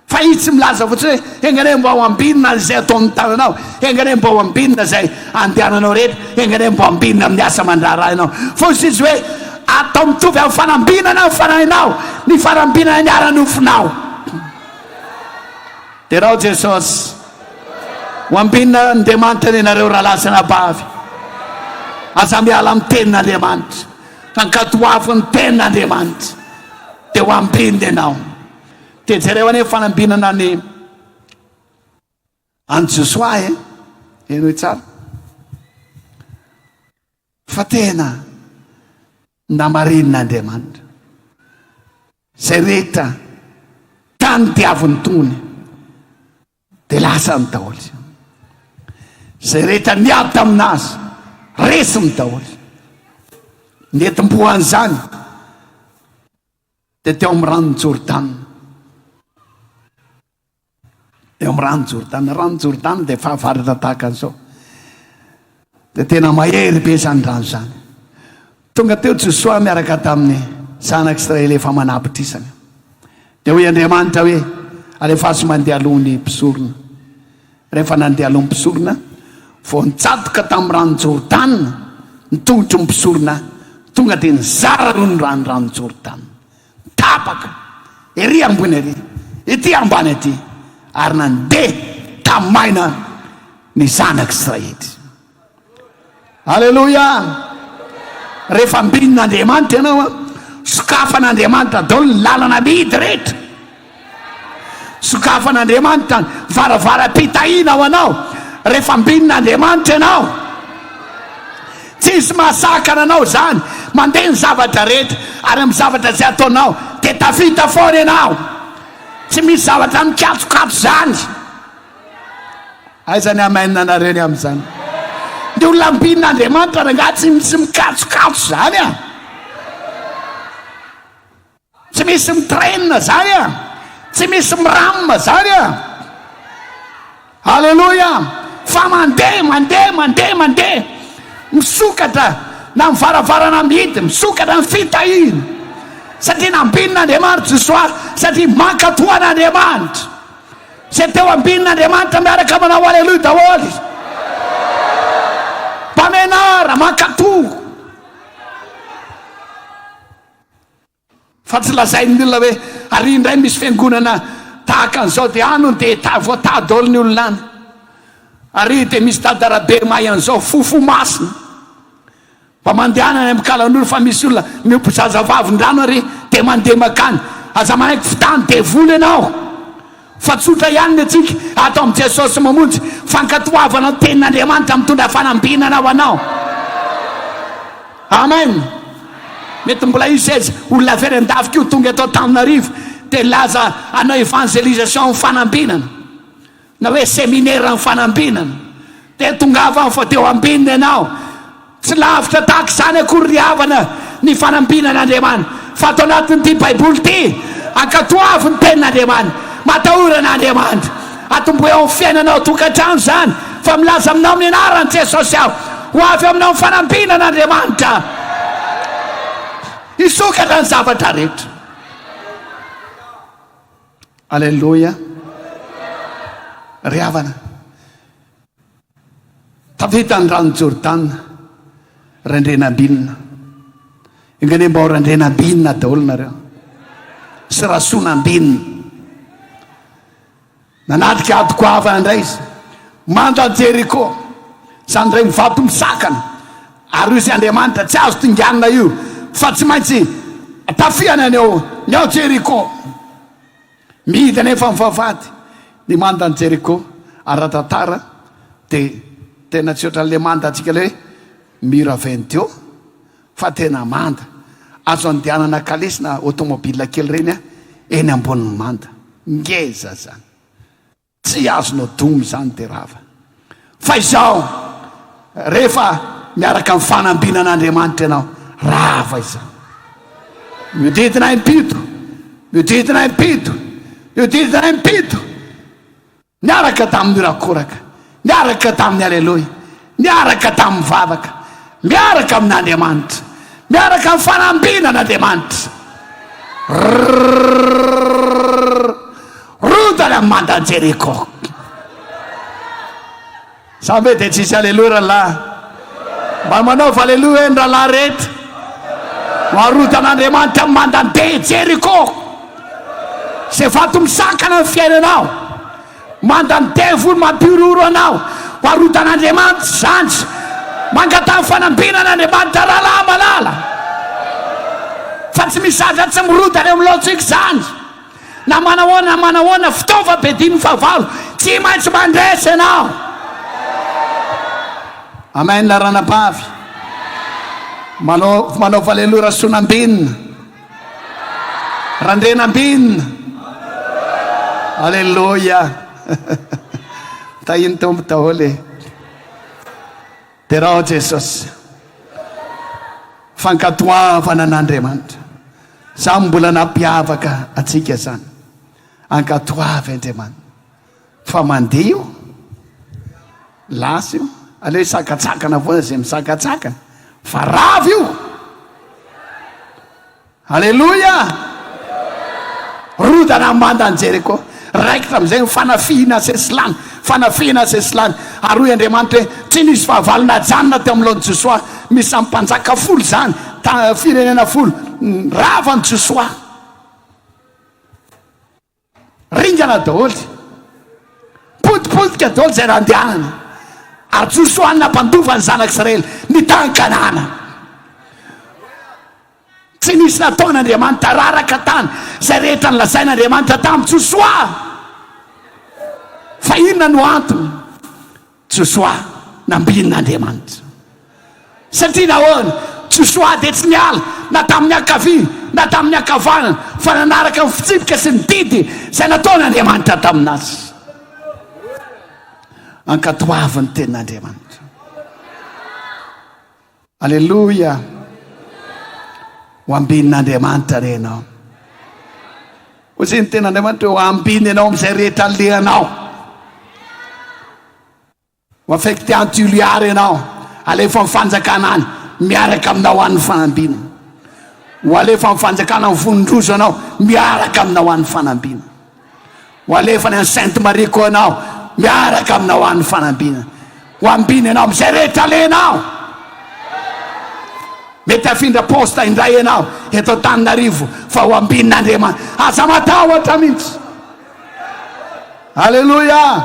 Fa izy tsy milaza fotsiny hoe, Enga anie mba ho ambinina izay ataon'ny tananao, enga anie mba ho ambinina izay andehananao rehetra, enga anie mba ho ambinina amin'ny asa aman-draharaha ianao. Fa hoy izy hoe, Atao mitovy amin'ny fanambinana ny fanahinao ny fanambinana ny ara-nofonao. Derao Jesosy. Ho ambinina Andriamanitra anie nareo rahalahy sy anabavy. Aza miala amin'ny tenin'Andriamanitra. Ankatoavo ny tenin'Andriamanitra. Dia ho ambinina ianao. Dia jereo anie fanambinana ny an'i Josoa e. Henoy tsara. Fa tena namarenin'Andriamanitra. Izay rehetra tany diavin'ny tongony dia lasany daholo. Izay rehetra niady tamin'azy, resiny daholo. Nentim-boan'izany dia teo amin'ny ranon'i Jordana. Eo amin'ny rano Jordana. Rano Jordana dia fahavaratra tahaka an'izao. Dia tena mahery be izany rano izany. Tonga teo Josoa miaraka tamin'ny zanak'Israely efa manapitrisany. Dia hoy Andriamanitra hoe, alefaso mandeha aloha ny mpisorona. Rehefa nandeha aloha ny mpisorona, vao nitsatoka tamin'ny rano Jordana ny tongotry ny mpisorona, tonga dia nizara roa ny rano rano Jordana. Tapaka ery ambony ery, ety ambany aty, ary nandeha tamin'ny maina ny zanak'Israely. Aleloia! Rehefa ambinin'Andriamanitra ianao, sokafan'Andriamanitra daholo ny lalana mihidy rehetra. Sokafan'Andriamanitra ny varavaram-pitahiana ho anao rehefa ambinin'Andriamanitra ianao. Tsisy mahasakana anao izany. Mandeha ny zavatra rehetra ary amin'ny zavatra izay ataonao dia tafita foana ianao. Tsy misy zavatra mikatsokatso izany. Aiza ny amen anareo ny amin'izany? Ny olona ambinin'Andriamanitra rangahy tsy misy mikatsokatso izany a. Tsy misy mi-traîne zany a! Tsy misy mi-rame zany a! Alléluia! Fa mandeha, mandeha, mandeha, mandeha. Misokatra na ny varavarana mihidy, misokatra ny fitahiana. Satria nambinin'Andriamanitra Josoa, satria mankatò an'Andriamanitra. Izay teo ambinin'Andriamanitra miaraka manao Alléluia daholo. Mpamenara, mankatò. Fa tsy lazain'ny olona hoe ary indray misy fiangonana tahaka an'izao dia any hono dia voataha daholo ny olona any. Ary dia misy dadarabe mahay an'izao, fofo masina. Mba mandehana any amin'ny kalanoro fa misy olona miompy zazavavin-drano ary dia mandeha makany. Aza manaiky fitahan'ny devoly ianao. Fa tsotra ihany ny antsika ato amin'i Jesosy Mamonjy, fankatoavana ny tenin'Andriamanitra mitondra fanambinana ho anao. Amen. Mety mbola hisy aiza olona avy any andafy koa tonga eto Antananarivo dia nilaza hanao evangelisation amin'ny fanambinana na hoe seminaire amin'ny fanambinana dia tongava any fa dia ho ambinina ianao. Tsy lavitra tahaka izany akory ry havana ny fanambinan'Andriamanitra fa ato anatin'ity Baiboly ity, ankatoavy ny tenin'Andriamanitra, matahora an'Andriamanitra, atombohy ao amin'ny fiainanao tokantrano izany fa milaza aminao amin'ny anaran'i Jesosy aho, ho avy aminao ny fanambinan'Andriamanitra, hisokatra ny zavatra rehetra. Aleloia. Ry havana, Tafita ny ranon'i Jordana, Randrianambinina. Enga anie mba ho Randrianambinina daholo nareo. Sy Rasoanambinina. Nanatrika ady goavana indray izy. Manda Jeriko. Izany indray ny vato misakana. Ary io izay Andriamanitra tsy azo dinganina io fa tsy maintsy tafihana ny ao ny ao Jeriko. Mihidy anefa ny vavahady ny mandan'i Jeriko ara-tantara dia tena tsy ohatran'ilay manda antsika ilay hoe mur aventio fa tena manda. Azo andehanana kalesy na automobile kely ireny eny ambonin'ny manda. Ngeza zany. Tsy azonao domy izany dia rava. Fa izao, rehefa miaraka amin'ny fanambinan'Andriamanitra ianao, rava izany. Mihodidina impito, mihodidina impito, mihodidina impito. Niaraka tamin'ny horakoraka, niaraka tamin'ny aleloia, niaraka tamin'ny vavaka, miaraka amin'Andriamanitra, miaraka amin'ny fanambinan'Andriamanitra. Rrrr, rodana ny mandan'i Jeriko. Zany ve dia tsisy aleloia rahalahy? Mba manaova aleloia hoe ny rahalahy rehetra. Marodan'Andriamanitra amin'ny mandan'i Jeriko. Izay vato misakana ny fiainanao. Mandan'ny devoly mampihorohoro anao. Marodan'Andriamanitra izany. Mangataha fanambinana Andriamanitra rahalahy malala. Fa tsy misy zavatra tsy mirodana eo amin'ny lohantsika izany. Na manahoana na manahoana fitaovam-piadian'ny fahavalo, tsy maintsy mandresy ianao. Amen ranabavy. Manao manao valeloha Rasoanambinina. Randrianambinina. Alléluia. Tahin'ny Tompo daholo e. Derao Jesosy. Fankatoavana an'Andriamanitra. Zany mbola nampiavaka antsika zany. Ankatoavy Andriamanitra. Fa mandeha io. Lasa io. Aleo hisakatsakana foana zay misakatsakana. Fa rava io. Aleloia! Rodana ny mandan'i Jeriko. Raikitra amin'izay ny fanafihina sesilany, fanafihina sesilany. Ary hoy Andriamanitra hoe, Tsy nisy fahavalo najanona teo amin'ny laon'i Josoa. Misy samy mpanjaka folo izany, firenena folo. Rava an'i Josoa. Ringana daholo. Potipotika daholo izay nandehanana. Ary Josoa no nampandova ny zanak'Israely ny tany Kanana. Tsy nisy nataon'Andriamanitra raraka tany izay rehetra nolazain'Andriamanitra tamin'i Josoa. Fa inona no antony? Josoa nambinin'Andriamanitra. Satria nahoana? Josoa dia tsy niala na tamin'ny ankavia na tamin'ny ankavanana, fa nanaraka ny fitsipika sy ny didy izay nataon'Andriamanitra taminazy. Ankatoavy ny tenin'Andriamanitra. Aleloia! Ho ambinin'Andriamanitra re ianao. Hoy ny tenin'Andriamanitra hoe ho ambiny ianao amin'izay rehetra alehanao. Ho affecté any Tuliar ianao, alefa amin'ny fanjakana any, miaraka aminao any ny fanambina. Ho alefa amin'ny fanjakana ny Vonindrozo ianao, miaraka aminao any ny fanambina. Ho alefa any Sainte Marie koa ianao, miaraka aminao any ny fanambina. Ho ambina ianao amin'izay rehetra alehanao. Mety hafindra poste indray ianao eto Antananarivo fa ho ambinin'Andriamanitra. Aza matahotra mihitsy. Aleloia!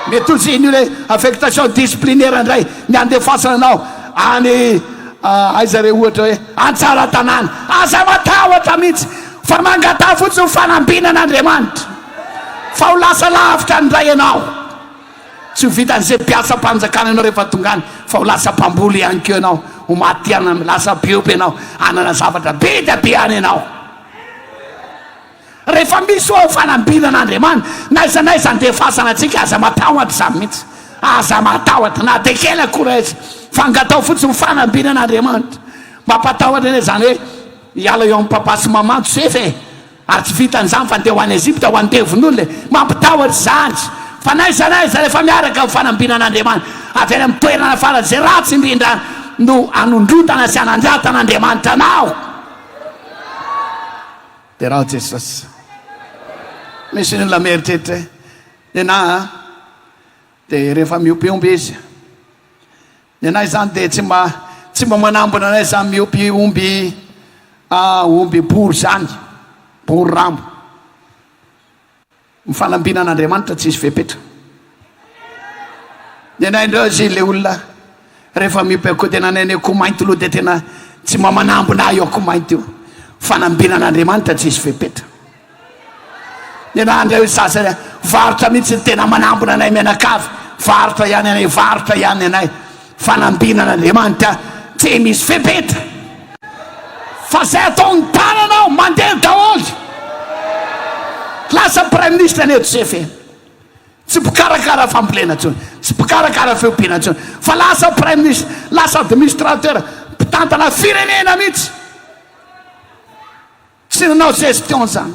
Mety ho tsy iny ilay affectation disciplinaire indray ny andefasana anao any aiza re ohatra hoe Antsaratanàna. Aza matahotra mihitsy fa mangataha fotsiny fanambinana Andriamanitra fa ho lasa lavitra indray ianao. Tsy ho vitan'izay mpiasam-panjakana ianao rehefa tonga any fa ho lasa mpamboly ihany koa ianao, ho matihanina, lasa mpiompy ianao, hanana zavatra be dia be any ianao. Rehefa misy hoa fanambinana Andriamanitra, n'aiza n'aiza andefasana antsika, aza matahotra izany mihitsy. Aza matahotra na dia kely akory aiza, fa angatao fotsiny ny fanambinana Andriamanitra. Mampatahotra anie izany hoe hiala eo amin'ny papa sy maman Josefa e! Ary tsy vitan'izany fa andeha ho any Egypta ho andevon'olona e! Mampitahotra izany. Fa n'aiza n'aiza rehefa miaraka amin'ny fanambinana Andriamanitra, avy any amin'ny toerana faran'izay ratsy indrindra no anondrotana sy anandratana Andriamanitra anao. Derao Jesosy. Misy ny olona mieritreritra hoe nenaha a, dia rehefa miompy omby izy. Nenaha izany dia tsy mba tsy mba manambina anay izany miompy omby omby bory izany, bory rambo. Ny fanambinan'Andriamanitra tsisy fepetra. Ny anay indray ozy le olona rehefa miompy akoho tena anay ny akoho mainty aloha dia tena tsy mba manambina ahy io akoho mainty io. Fanambinan'Andriamanitra tsisy fepetra. Ny anay indray ozy sasany varotra mihitsy ny tena manambina anay mianakavy. Varotra ihany anay, varotra ihany anay. Fanambinan'Andriamanitra tsy misy fepetra. Fa zay ataon'ny tananao mandeha daholo. Lasa praiminisitra anie Josefa e. Tsy mpikarakara fambolena intsony, tsy mpikarakara fiompiana intsony, fa lasa praiminisitra, lasa administrateur, mpitantana firenena mihitsy. Tsy nanao gestion zany.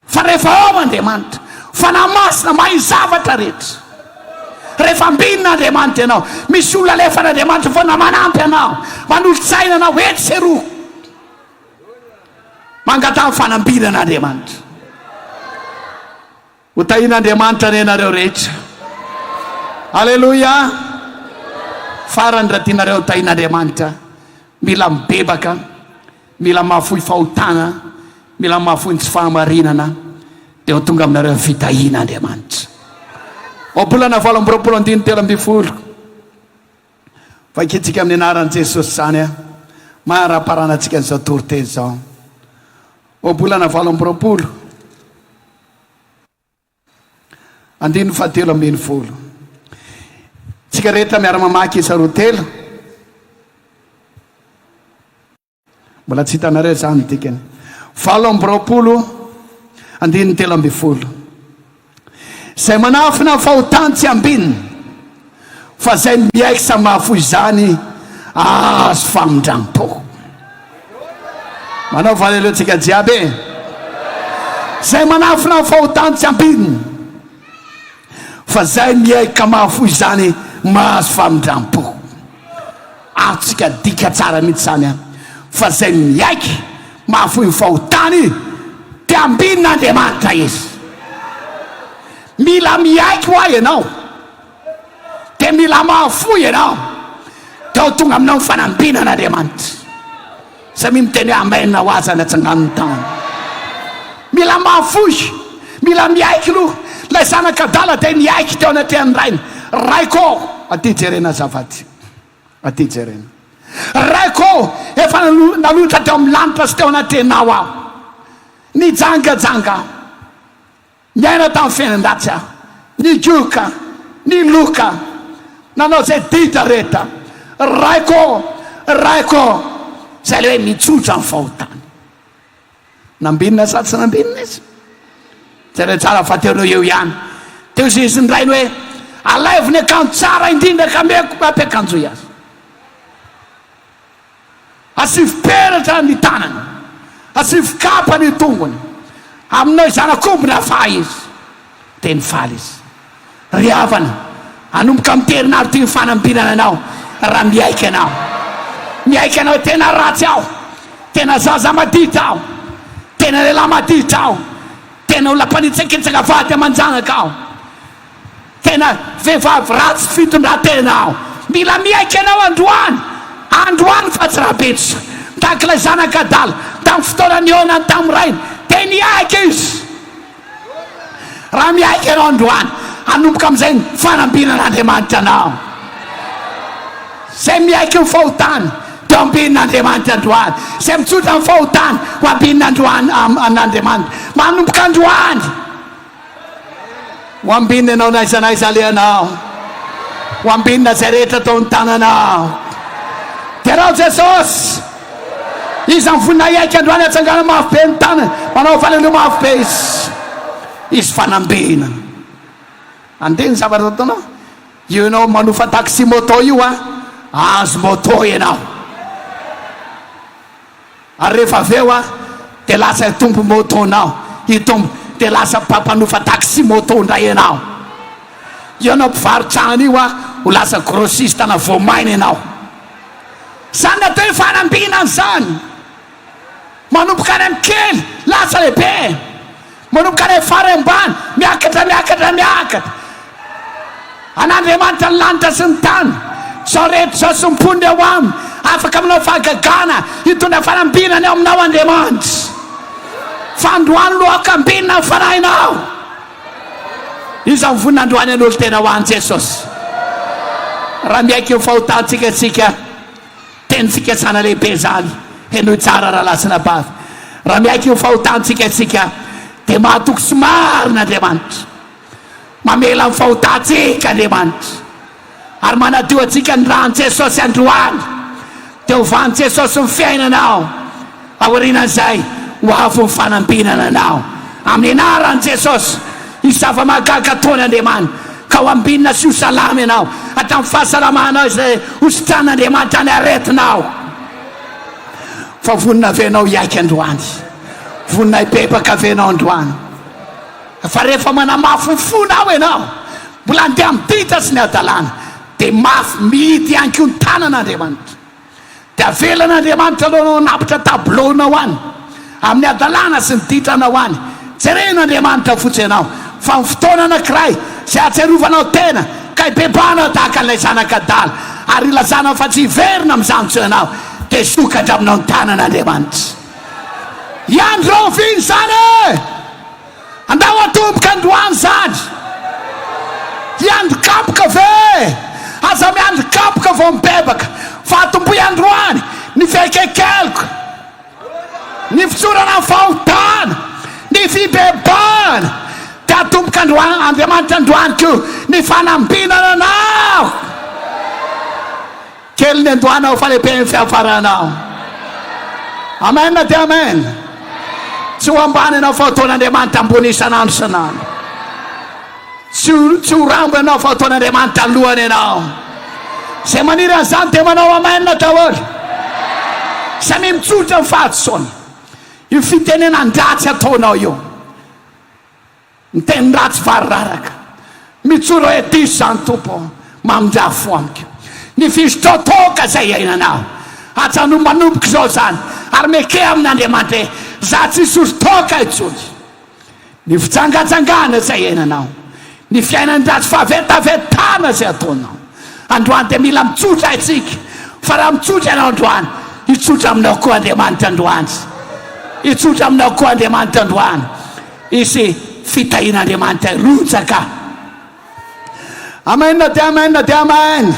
Fa rehefa ao Andriamanitra, Fanahy Masina mahay zavatra rehetra. Rehefa ambinina Andriamanitra ianao, misy olona alefan'Andriamanitra foana manampy anao, manolo-tsaina anao etsy sy eroa. Mangataha fanambinana Andriamanitra. Ho tahian'Andriamanitra anie ianareo rehetra. Aleloia. Farany raha tianareo ho tahian'Andriamanitra, mila mibebaka, mila mahafoy fahotana, mila mahafoy ny tsy fahamarinana, dia ho tonga aminareo ny fitahian'Andriamanitra. Ohabolana 28 andininy 13. Vakintsika amin'ny anaran'i Jesosy izany a. Maharaparana antsika an'izao toriteny izao. Ohabolana 28. Andininy fahatelo ambin'ny folo. Tsika rehetra miara-mamaky isa roa telo. Mbola tsy hitanareo izany ny dikany. 28 andininy 13. Izay manafina ny fahotany tsy ambinina, fa izay miaiky sa mahafoy izany ahazo famindram-po. Manao valelo antsika jiaby e. Izay manafina ny fahotany tsy ambinina, fa izay miaiky ka mahafoy izany mahazo famindram-po. Azontsika adika tsara mihitsy izany an! Fa izay miaiky mahafoy ny fahotany dia ambin'Andriamanitra izy. Mila miaiky hoa ianao, dia mila mahafoy ianao, dia ho tonga aminao ny fanambinan'Andriamanitra. Samia miteny hoe amen ho azy any atsangano ny tanana. Mila mahafoy, mila miaiky aloha. Ilay zanak'adala dia niaiky teo anatrehan'ny rainy, Raiko ô! Aty jerena azafady. Aty jerena. Raiko ô, efa nalotra teo amin'ny lanitra sy teo anatrehanao aho. Nijangajanga aho. Niaina tamin'ny fiainan-dratsy aho. Nigoka, niloka, nanao izay ditra rehetra. Raiko ô, Raiko ô! Izay ilay hoe mitsotra ny fahotana. Nambinina sa tsy nambinina izy? Jereo tsara fa teo no eo ihany. Teo izy izy ny rainy hoe, alaivo ny akanjo tsara indrindra ka ameko ampiakanjoy azy. Asivo peratra ny tanany, asivo kapa ny tongony, aminao zanak'omby nafaha izy. Dia nifaly izy. Ry havana, hanomboka amin'ity herinandro ity ny fanambinana anao raha miaiky ianao. Miaiky ianao hoe tena ratsy aho, tena zaza maditra aho, tena lehilahy maditra aho, tena olona mpanitsakitsaka vady aman-janaka aho, tena vehivavy ratsy fitondran-tena aho. Mila miaiky ianao androany, androany fa tsy rahampitso. Tahaka ilay zanak'adala, tamin'ny fotoana nihaonany tamin'ny rainy, dia niaiky izy. Raha miaiky ianao androany, hanomboka amin'izay ny fanambinan'Andriamanitra anao. Izay miaiky ny fahotany dia ho ambinin'Andriamanitra androany. Izay mitsotra ny fahotany ho ambinin'Androany an'Andriamanitra. Manomboka androany. Ho ambinina ianao na aiza na aiza alehanao. Ho ambinina izay rehetra ataon'ny tananao. Derao Jesosy. Iza ny vonona hiaiky androany atsangana mafy be ny tanany. Manao valelo mafy be izy. Izy fanambinana. Andeha ny zavatra ataonao. Io ianao manofa taxi moto io a. Azo moto ianao. Ary rehefa avy eo a dia lasa hitombo moto nao, hitombo, dia lasa mpampanofa taxi moto indray ianao. Ianao mpivarotra any io a, ho lasa grossiste ana voamaina ianao. Izany no atao hoe fanambinana izany. Manomboka any amin'ny kely, lasa lehibe. Manomboka any amin'ny farany ambany, miakatra, miakatra, miakatra. An'Andriamanitra ny lanitra sy ny tany. Izao rehetra izao sy ny mponina eo aminy. Afaka manao fahagagana hitondra fanambinana eo aminao Andriamanitra. Fa androany no aoka ambinina ny fanahinao. Iza no vonona androany hanolo-tena ho an'i Jesosy? Raha miaiky ny fahotantsika isika, Teny fikasana lehibe izany. Henoy tsara rahalahy sy anabavy. Raha miaiky ny fahotantsika isika, dia mahatoky sy marina Andriamanitra. Mamela ny fahotantsika Andriamanitra. Ary manadio antsika ny ran'i Jesosy androany. Dia hovan'i Jesosy ny fiainanao. Aorianan'izay, ho avy ny fanambinana anao. Amin'ny anaran'i Jesosy, hisy zava-mahagaga ataon'Andriamanitra, ka ho ambinina sy ho salama ianao, hatramin'ny fahasalamanao izay hositran'Andriamanitra ny aretinao. Fa vonona ve ianao hiaiky androany? Vonona hibebaka ve ianao androany? Fa rehefa manamafy ny fonao ianao, mbola handeha amin'ny ditra sy ny hadalana, dia mafy mihidy ihany koa ny tanan'Andriamanitra. Dia avelan'Andriamanitra aloha anao hanapitra tableau-nao any, amin'ny hadalana sy ny ditranao any. Jeren'Andriamanitra fotsiny ianao. Fa ny fotoana anankiray izay hahatsiarovanao tena ka hibebahanao tahaka an'ilay zanaka adala ary hilazanao fa tsy hiverina amin'izany intsony ianao, dia hisokatra aminao ny tanan'Andriamanitra. Hiandry rahoviana izany e! Andao atomboka androany izany. Hiandry kapoka ve? Aza miandry kapoka vao mibebaka fa atombohy androany ny fiaikekeloka, ny fitsorana ny fahotana, ny fibebahana. Dia atomboka androany, Andriamanitra androany koa ny fanambinana anao. Kely ny andohanao fa lehibe ny fiafaranao. Amen dia amen. Tsy ho ambany ianao fa ataon'Andriamanitra ambony isan'andro isan'andro. Tsy ho tsy ho rambo ianao fa ataon'Andriamanitra alohany ianao. Izay maniry an'izany dia manao amen daholo. Samia mitsotra ny fahadisoana. Io fitenenan-dratsy ataonao io. Ny teny ratsy vary raraka. Mijoro hoe diso izany Tompo ô, mamindrà fo amiko. Ny fisotroa toaka izay iainanao. Ajanony manomboka izao izany ary meke amin'Andriamanitra hoe za tsy hisotro toaka intsony. Ny fijangajangana izay iainanao. Ny fiainan-dratsy fahavetavetana izay ataonao. Androany dia mila mitsotra isika. Fa raha mitsotra ianao androany, hitsotra aminao koa Andriamanitra androany. Hitsotra aminao koa Andriamanitra androany. Hisy fitahian'Andriamanitra hirotsaka. Amen dia amen dia amen.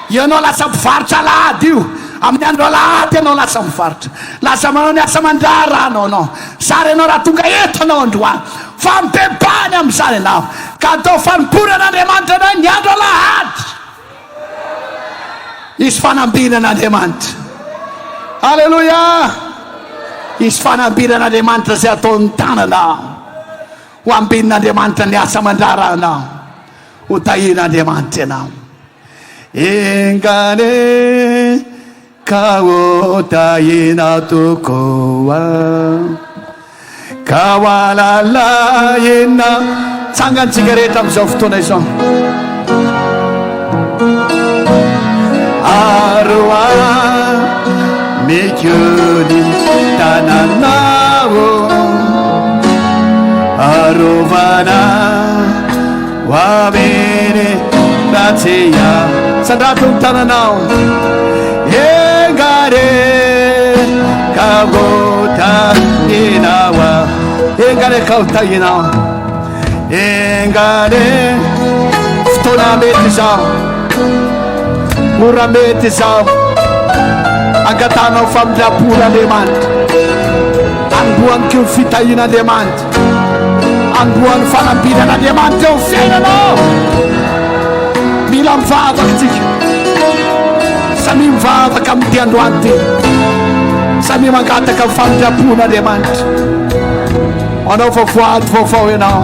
Ianao lasa mpivarotra alahady io. Amin'ny andro alahady ianao lasa mivarotra. Lasa manao ny asa aman-draharaha anao anao. Zara ianao raha tonga eto anao androany. Fa mibebahany amin'izany ianao. Ka atao fanompoana an'Andriamanitra ianao ny andro alahady. Hisy fanambinan'Andriamanitra. Aleloia! Hisy fanambinan'Andriamanitra izay ataon'ny tananao. Ho ambinin'Andriamanitra ny asa aman-draharahanao. Ho tahian'Andriamanitra ianao. Enga anie Ka ho tahiana tokoa Ka ho alalahina Tsangantsika rehetra amin'izao fotoana izao Ary ho amiko ny tananao Arovana Ho aminy na tsia. Sandrato ny tananao. Enga re ka ho tahinao aho. Enga re ka ho tahinao. Enga re fotoana mety izao. Ora mety izao. Angatahanao famindram-pon'Andriamanitra. Anombohany koa ny fitahian'Andriamanitra. Anombohan'ny fanambinan'Andriamanitra eo amin'ny fiainanao. Mila mivavaka tsika. Samia mivavaka amin'ity androany ity. Samia mangataka ny famindram-pon'Andriamanitra. Manaova voady vaovao ianao.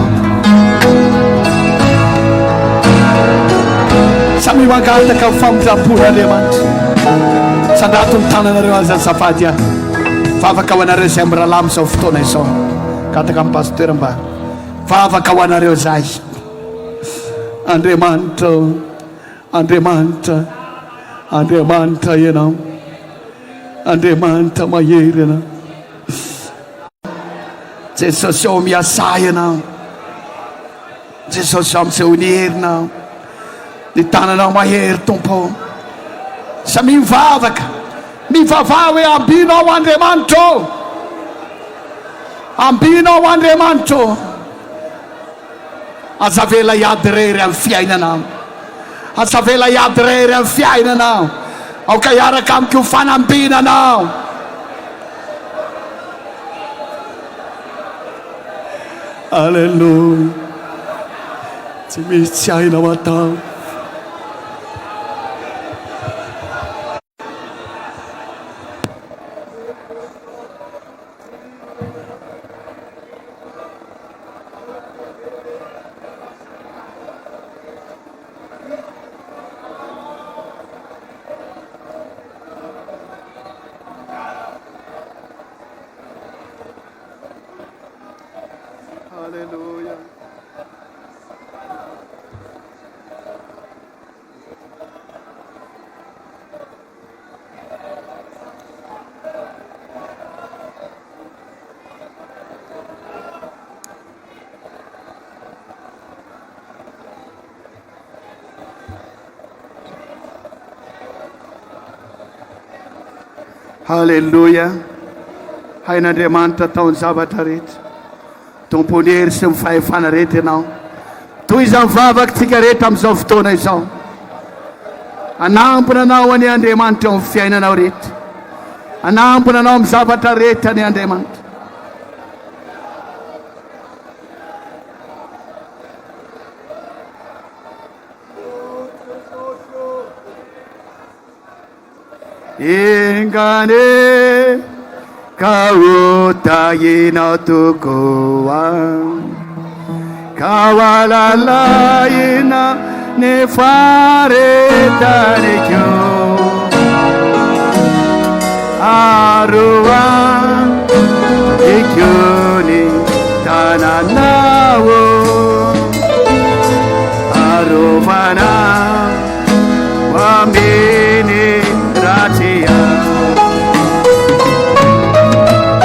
Samia mangataka ny famindram-pon'Andriamanitra. Sandrato ny tananareo aza azafady ahy. Vavaka ho anareo izay mirahalahy amin'izao fotoana izao. Gataka amin'ny pasteur mba vavaka ho anareo zahay. Andriamanitra ô, Andriamanitra, Andriamanitra ianao. Andriamanitra mahery ianao. Jesosy ô miasà ianao. Jesosy ampisehoy ny herinao. Ny tananao mahery Tompo ô. Samia mivavaka. Mivavaha hoe ambino aho Andriamanitra ô. Ambino aho Andriamanitra ô. Aza avela hiady irery amin'ny fiainana aho. Aza avela hiady irery amin'ny fiainana aho. Aoka hiaraka amiko ho fanambinana aho. Aleloia. Tsy misy tsy hainao atao. Haleloia! Hain'Andriamanitra atao ny zavatra rehetra. Tompon'ny hery sy ny fahefana rehetra Ianao. Tohizo ny vavakitsika rehetra amin'izao fotoana izao. Hanampina anao anie Andriamanitra eo amin'ny fiainanao rehetra. Hanampina anao amin'ny zavatra rehetra anie Andriamanitra. Enga anie ka ho tahinao tokoa ka ho alalahina ny faretaniko aroa ikeo ny tananao arovana Aminy ratsy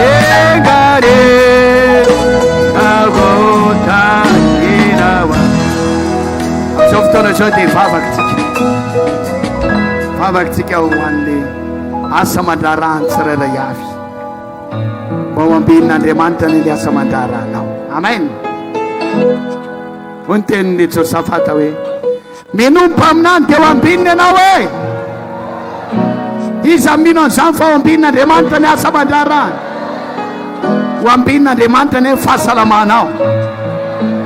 Enga anie ka ho tahinao Amin'izao fotoana izao dia vavaka tsika. Vavaka tsika ho an'ny asa aman-draharahan'ny tsirairay avy. Mba ho ambinin'Andriamanitra ny asa aman-draharahanao. Amen. Hoy ny tenin'i Josafata hoe Minoa ny mpaminany dia ho ambinina ianao e! Iza mino an'izany fa ho ambinin'Andriamanitra ny asa aman-draharahany? Ho ambinin'Andriamanitra anie ny fahasalamanao.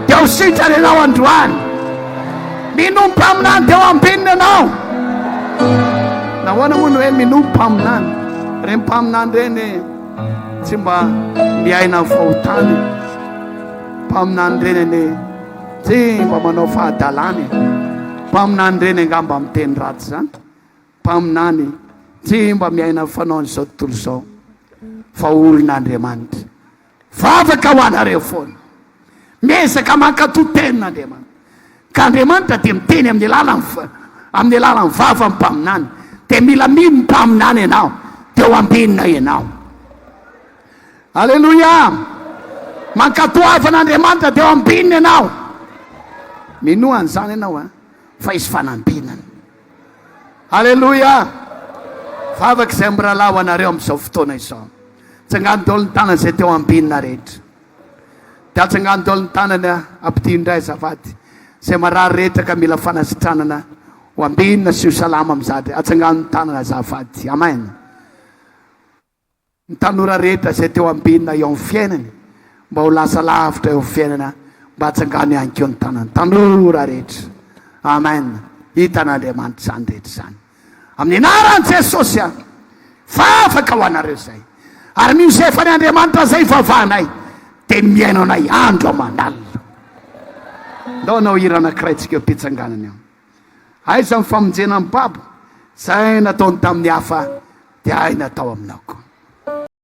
Dia ho sitrana ianao androany. Minoa ny mpaminany dia ho ambinina ianao. Nahoana moa no hoe minoa ny mpaminany? Ireny mpaminany ireny tsy mba miaina amin'ny fahotana. Mpaminany ireny anie Tsy mba manao fahadalana e. Mpaminany ireny angamba miteny ratsy izany. Mpaminany tsy mba miaina ny fanaon'izao tontolo izao fa olon'Andriamanitra. Vavaka ho anareo foana. Miezaka mankatò tenin'Andriamanitra. Ka Andriamanitra dia miteny amin'ny alalan'ny amin'ny alalan'ny vavan'ny mpaminany. Dia mila mino ny mpaminany ianao. Dia ho ambinina ianao. Aleloia! Mankatoava an'Andriamanitra dia ho ambinina ianao. Minoa an'izany ianao a, fa hisy fanambinana. Aleloia! Vavaka izay mirahalahy ho anareo amin'izao fotoana izao. Tsangano daholo ny tanana izay teo ambinina rehetra. Dia atsangano daholo ny tanana ampidio indray azafady. Izay marary rehetra ka mila fanasitranana ho ambinina sy ho salama amin'izany. Atsangano ny tanana azafady. Amen. Ny tanora rehetra izay teo ambinina eo amin'ny fiainany mba ho lasa lavitra eo amin'ny fiainana mba hatsangano ihany koa ny tanany. Tanora rehetra. Amen. Hitan'Andriamanitra izany rehetra izany. Amin'ny anaran'i Jesosy aho. Vavaka ho anareo izay. Ary miosefa ny Andriamanitra izay ivavahanay dia mihaino anay andro aman'alina. Ndao hanao hira anankiray tsika eo am-pitsanganana eo. Aiza ny famonjena ny babo? Izay nataony tamin'ny hafa dia hay natao aminao koa.